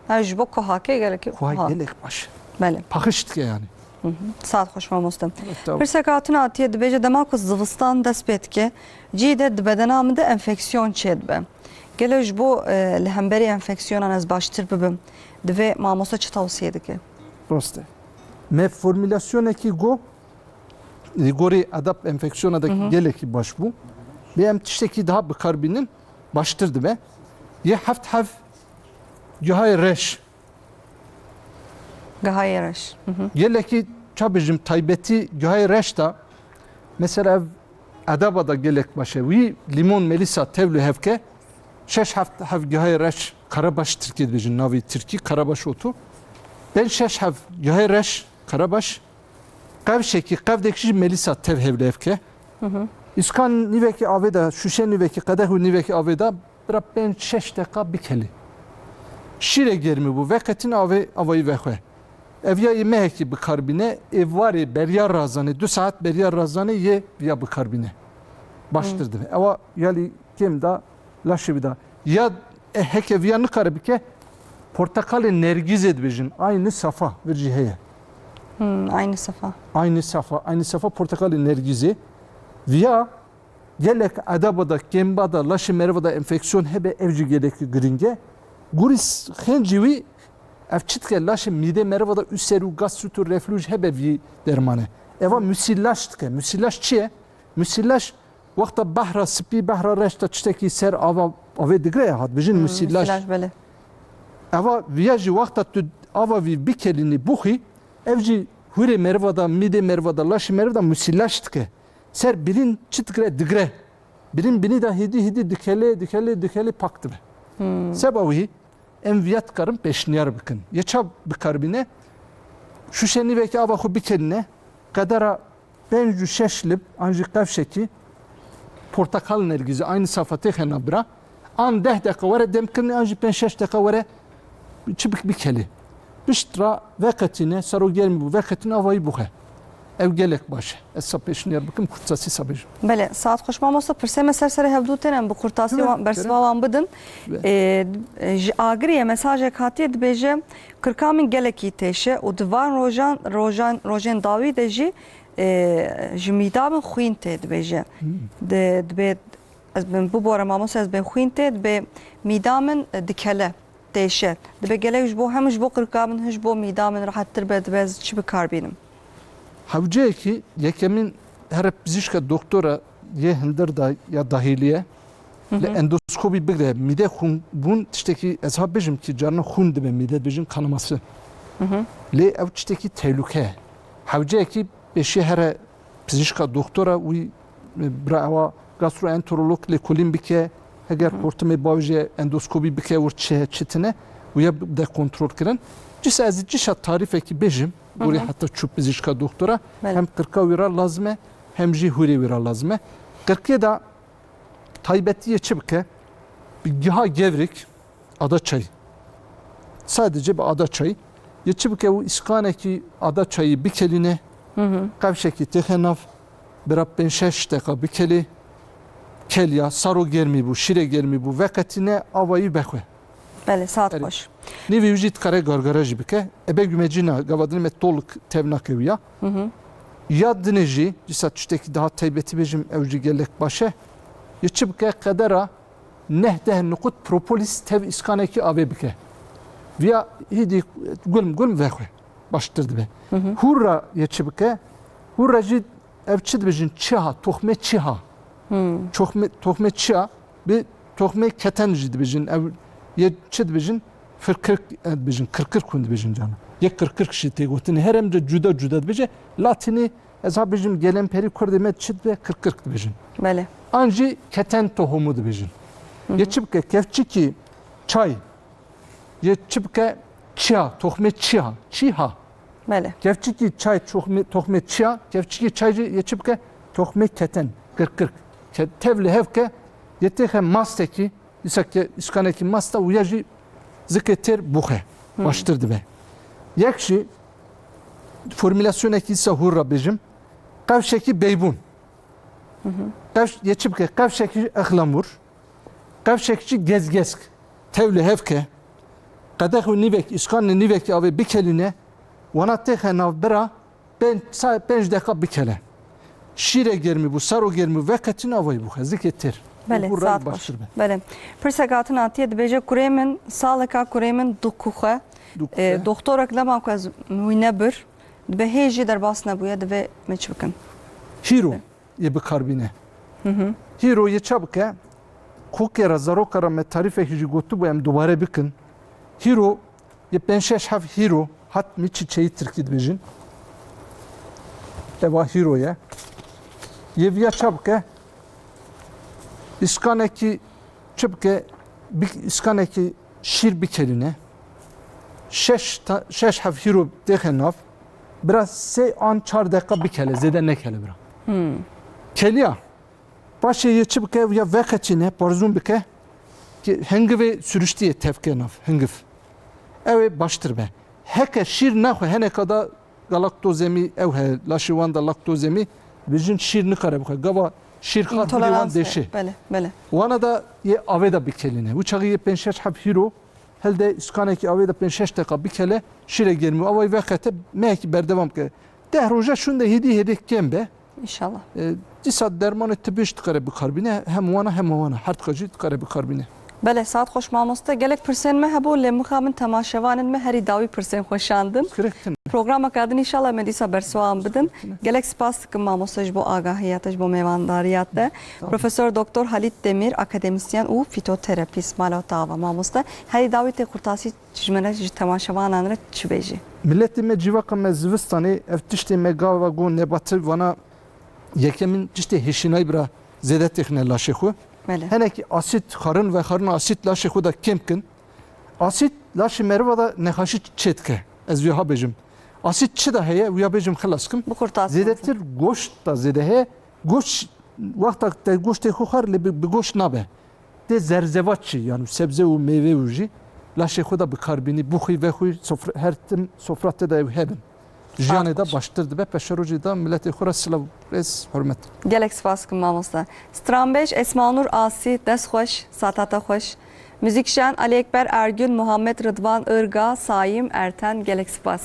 Ha, ji bo kuhakê gelekî kuha. Kuha gelek baş. Belê. Paxiş dike yani. Hı hı. Saet xweş mamoste. Evet, tamam. Pirsek hatin hatiye dibêje, dema ku zivistan dest pê dike, cihê de di bedena min de enfeksiyon çêdibe. Gelo ji bo, e, li hemberî enfeksiyonan ez baştir bibim, divê mamoste çi tewsiye dike? Rast e. Me formulasyonekî got, li gorî edab enfeksiyona de gelekî baş bû. Lê em tiştekî daha bikar bînin, baştir dibe. Yê heft hev gihayê reş. Gihayê reş. Gelekî, ça bijim, taybetî gihayê reş de, mesela ev edaba da gelek baş e. Wî limon, melisa, tevlî hevke, şeş heft hev gihayê reş, karabaş tirkî dibêjin, navî tirkî karabaş otu. Ben şeş hev gihayê reş, karabaş, qevşekî, qevdek jî melisa tev hevlê hevke. Îskan nîvekî avê de, şûşe nîvekî, qedeh û nîvekî avê de, bira pênc şeş deqa bikelî. Şîrê germî bû, veqetîne avê, avayî vexwe. Ev ya yê mehekî bikar bîne, ê warê beriya razanê, du saet beriya razanê yê viya bikar bîne. Baştir dibe. Ewa yalî kêm da, laşê wî da. Ya, e, heke viya nikare bike, porteqalê nergîzê dibêjin. Aynî safa vir jî heye. Hmm, aynî safa. Aynî safa, aynî safa porteqalê nergîzê. Viya Gelek edaba da, kêmba da, laşê meriva da enfeksiyon hebe, ev jî gelekî girîng e. Gurî s-, xêncî wî, ev çi dike, laşê mîdê meriva da ûlser û gastrit û reflûj hebe vî derman e. Eva musilaj dike. Musilaj çi ye? Musilaj wexta behra spî, behra reş de tiştekî ser ava, avê digre ya, hat bijin musilaj. Musilaj, belê. Eva viya jî wexta tu ava vî bikelînî buxî, ev jî hûrê meriva da, mîdê meriva da, laşê meriva da musilaj dike. Ser birîn çi dikire? Digire. Birîn binî de hêdî hêdî dikelê, dikelê, dikelê pak dibe. Hmm. Seba wî em viya dikarin pêşniyar bikin. Yê ça bikar bîne? Şûşe nîvekî ava xwe bikelîne, qedera pênc û şeş lib an jî qevşekî porteqal nergîzî, aynî safa têxe nabira. An deh deqa were demkirinê, an jî pênc şeş deqa were çi bik-, bikelî. Pişt ra veqetîne, sero germî bû, veqetîne avayî buxe. Ev gelek baş e. Ez sa pêşniyar bikim, kurtasî sa bêjim. Belê, saet xweş mamosta, pirsê me ser serê hevdû tên, em bi kurtasî wan, bersiva wan bidin. Ee, ji Agiriyê mesajek hatiye, dibêje, kirka min gelekî têşe û di van rojan, rojan, rojên dawî de jî, ee, ji mîda min xwîn tê, dibêje. Hmm. Di, dibê Ez bin bibore mamoste, ez bin xwîn tê, dibê mîda min, e, dikele, têşe. Dibê gelek ji bo, hem ji bo qirka min, hem ji bo mîda min rehettir be, dibê ez çi bikar bînim? Hewceyekî yekemîn here pizîşka doktora yê hindir da ya dahîlî ye. Li endoskopî bigre mîde xûn bûn tiştekî ez ha bêjim kî carna xûn dibe mîde dibêjin kanaması. Lê ew tiştekî tehlûke ye. Hewceyekî pêşî here pizîşka doktora wî, e, bira ewa gastroenterolog lêkolîn bike, heger hortimê bavêje endoskopî bike wir çi heye çi tine, wî ya bide kontrol kirin. Cîsa ez cîşa tarîfekî bêjim, gorî heta çû pizîşka doktora, Belê. Hem qirka wî ra lazim e, hem jî hûrê wî ra lazim e. Qirkê de taybetî yê çi bike? Bi giha Gevrik, Ada Çayı. Sadece bi Ada Çayı. Yê çi bike û îskanekî Ada Çayı bikelîne, qevşekî têxe nav, bira pênc şeş deqa bikelê, keliya, saro germî bû, şîre germî bû, veqetîne, avayî bexwe. Belê, saet Erê. xweş. Nîvî wî jî dikare gargara jî bike. Ebe gumecîna gava dinê me tolik tev nake wî ya. Ya dinê jî, dîsa tiştekî daha taybetî bêjim, ew jî gelek baş e. Yê çi bike, qedera neh deh nuqut propolis tev îskanekî avê bike. Viya hîdî gulm gulm vexwe. Baştir dibe. Hûr ra yê çi bike? Hûr ra jî ev çi dibêjin? Çiha, toxmê çiha. Toxmê, toxmê çiha, bi toxmê keten jî dibêjin. Ev yê çi dibêjin? Firkirk, e, dibêjin, kirkirk hûn dibêjin cana. Yê kirkirk jî tê gotin. Her emce cuda cuda dibêje. Latînî, ez ha bêjim, gelemperî kurdê me çi dibe? Kirkirk dibêjin. Belê. An jî keten tohumu dibêjin. Yê çi bike? Kevçikî çay. Yê çi bike? Çiya, toxmê çiya, çiha. Belê. Kevçikî çay, toxmê, toxmê çiya, kevçikî çay jî yê çi bike? Toxmê keten, kirkirk. Ke-, tev li hev ke, yê têxe mastekî, dîsa ke îskanekî masta û ya jî zikê têr buxe. Baştir dibe. Yek jî formulasyonekî dîsa hûr ra bêjim. Qevşekî beybûn. Qevş, yê çi bike? Qevşekî ixlamur. Qevşek jî gezgesk, tev li hev ke, qedex û nîvek, îskanê nîvekî avê bikelîne, wana têxe nav bira, pênc, sa-, pênc deqa bikele. Şîre germî bû, saro germî bû, veqetîne avayî bû, xezikê têr. Belê, Hûr ra saet xweş. Baştir be. Belê. Pirsek hatin hatiye dibêje, kurê min, saleka kurê min dikuxe. Dikuxe. E, doktorek lema ku ez wî nebir, dibe hê jî derbas nebûye, divê me çi bikin? Hîro. Yê bikarbîne. Hîro yê ça bike? Kokê re, zaroka re me tarîfekî jî gotibû, em dubare bikin. Hîro yê pênc şeş heft hîro hat mî çiçeği tirkî dibêjin. Eva hîro ye. Yê viya ça bike? Îskanekî çi bike? Bik-, îskanekî şîr bikelîne. Şeş ta-, şeş heft hîro têxe nav. Bira sê an çar deqa bikele, zêde nekele bira. Keliya. Paşê yê çi bike? Ya veqetîne, parzûn bike. Ki hingivê sürüştî yê tevke nav, hingiv. Ew ê baştir be. Heke şîr naxwe, heneka da galaktozemî ew he, laşê wan da laktozemî, bijin şîr nikare bixwe. Gava şîr xar hûrê wan Întolerans e. Dêşe. Belê, belê. Wana da yê avê da bikelîne. Û çaxî yê pênc şeş heb hîro hilde îskanekî avê da pênc şeş deqa bikele, şîre germî û avayî veqete, mehekî berdewam ke. Deh roja şûnde hêdî hêdî kêm be. Înşallah. E, dîsa dermanê tibî jî dikare bikarbîne, hem wana hem wana, her diqa jî dikare bikarbîne. Belê, saet xweş mamoste. Gelek pirsên me hebû, lê mixabin temaşevanên me herî dawî pirsên xwe şandin. Pirsgirêk tune. Programeka din înşallah me dîsa bersewam bidin. Pirsgirêk tune. Gelek spas dikim mamoste ji bo agahiya te, ji bo mêvandariya te. Sağ ol. Profesor Doktor Halit Demir, akademisyen û fîtoterapîst, mala te ava mamoste. Herî dawî tê qurtasî ji me re, ji temaşevanan re çi bêjî? Miletê me, civaka me zivistanê, ev tiştê me gava got nebati vana yekemîn tiştê hêşînayî bira zêde têxine laşê xwe. Belê. Henekî asîd xarin vexarin, asîd laşê xwe de kêm kin. Asîd laşê meriva de nexaşî çêdike. Ez wiha bêjim. Asîd çi de heye, wiya bêjim xilas kim. Biqurtasî. Zêdetir goşt de zêde heye. Goşt, wexta te goştê xwe xwar lê bi, bi goşt nabe. Tê zerzevat jî, yanî sebze û meyve û jî laşê xwe de bikarbînî, bixwî, vexwî, sofra, her tim sofra te de ew hebin. Jiyanê de baştir dibe, peşerojê de miletê xwe re silav, rêz, hurmet. Gelek spas dikim mamoste. Stranbêj Esmanur Asî, dest xweş, saeta te xweş. Muzîkjen Ali Ekber Ergün, Muhammed Rıdvan Irga, Saim Erten, gelek spas.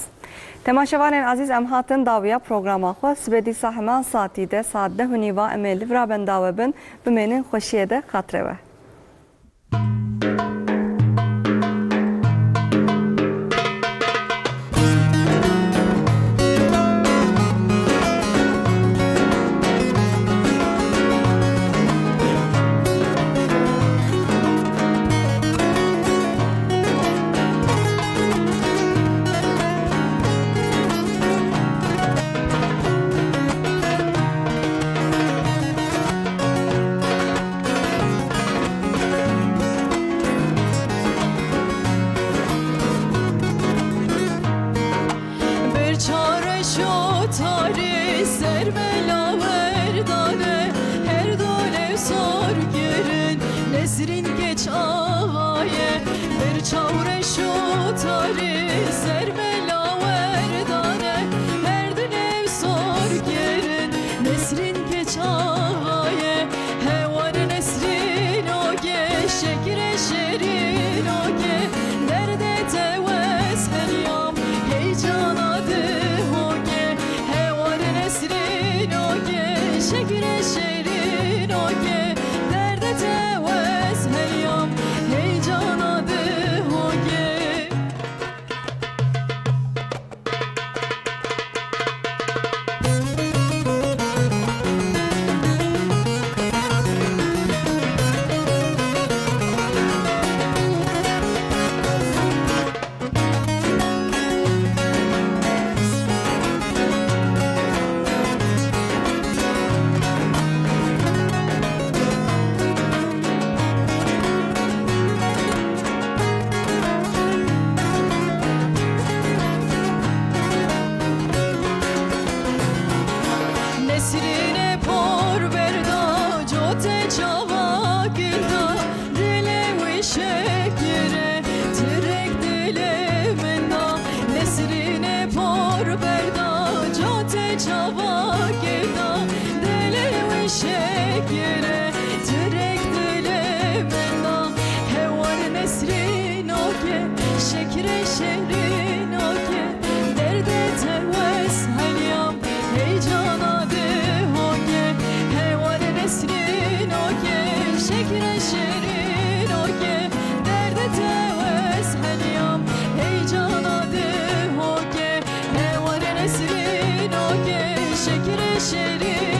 Temaşevanên ezîz, em hatin dawiya programa xwe. Sibê dîsa heman saetî de, saet deh û nîva em ê li vir a benda we bin. Bimênin xweşiyê de, xatirê we. Ermela werdane, her done sor kirin, Nesrîn keç awaye, ber çawreş û tarî, sermela werdane, her done sor kirin, Nesrîn keç awaye, hewar Nesrîn oke, şekre şerîn oke, derde te wes helyam, heycana dihoke, hewar Nesrîn oke, şekre şerîn oke, derde te wes helyam, heycana dihoke. Nesrîne por berda, cote çava girda, dilê wî şekire, tirek dilê min da. Nesrîne por berda, cote çava girda, dilê wî şekire, tirek dilê min da. Hewar Nesrîn oke, şekre şerîn oke, derde te wes helyam, heycana dihoke, hewar Nesrîn oke, şekre şerîn oke, derde te wes helyam, heycana dihoke, hewar Nesrîn oke, şekre şerîn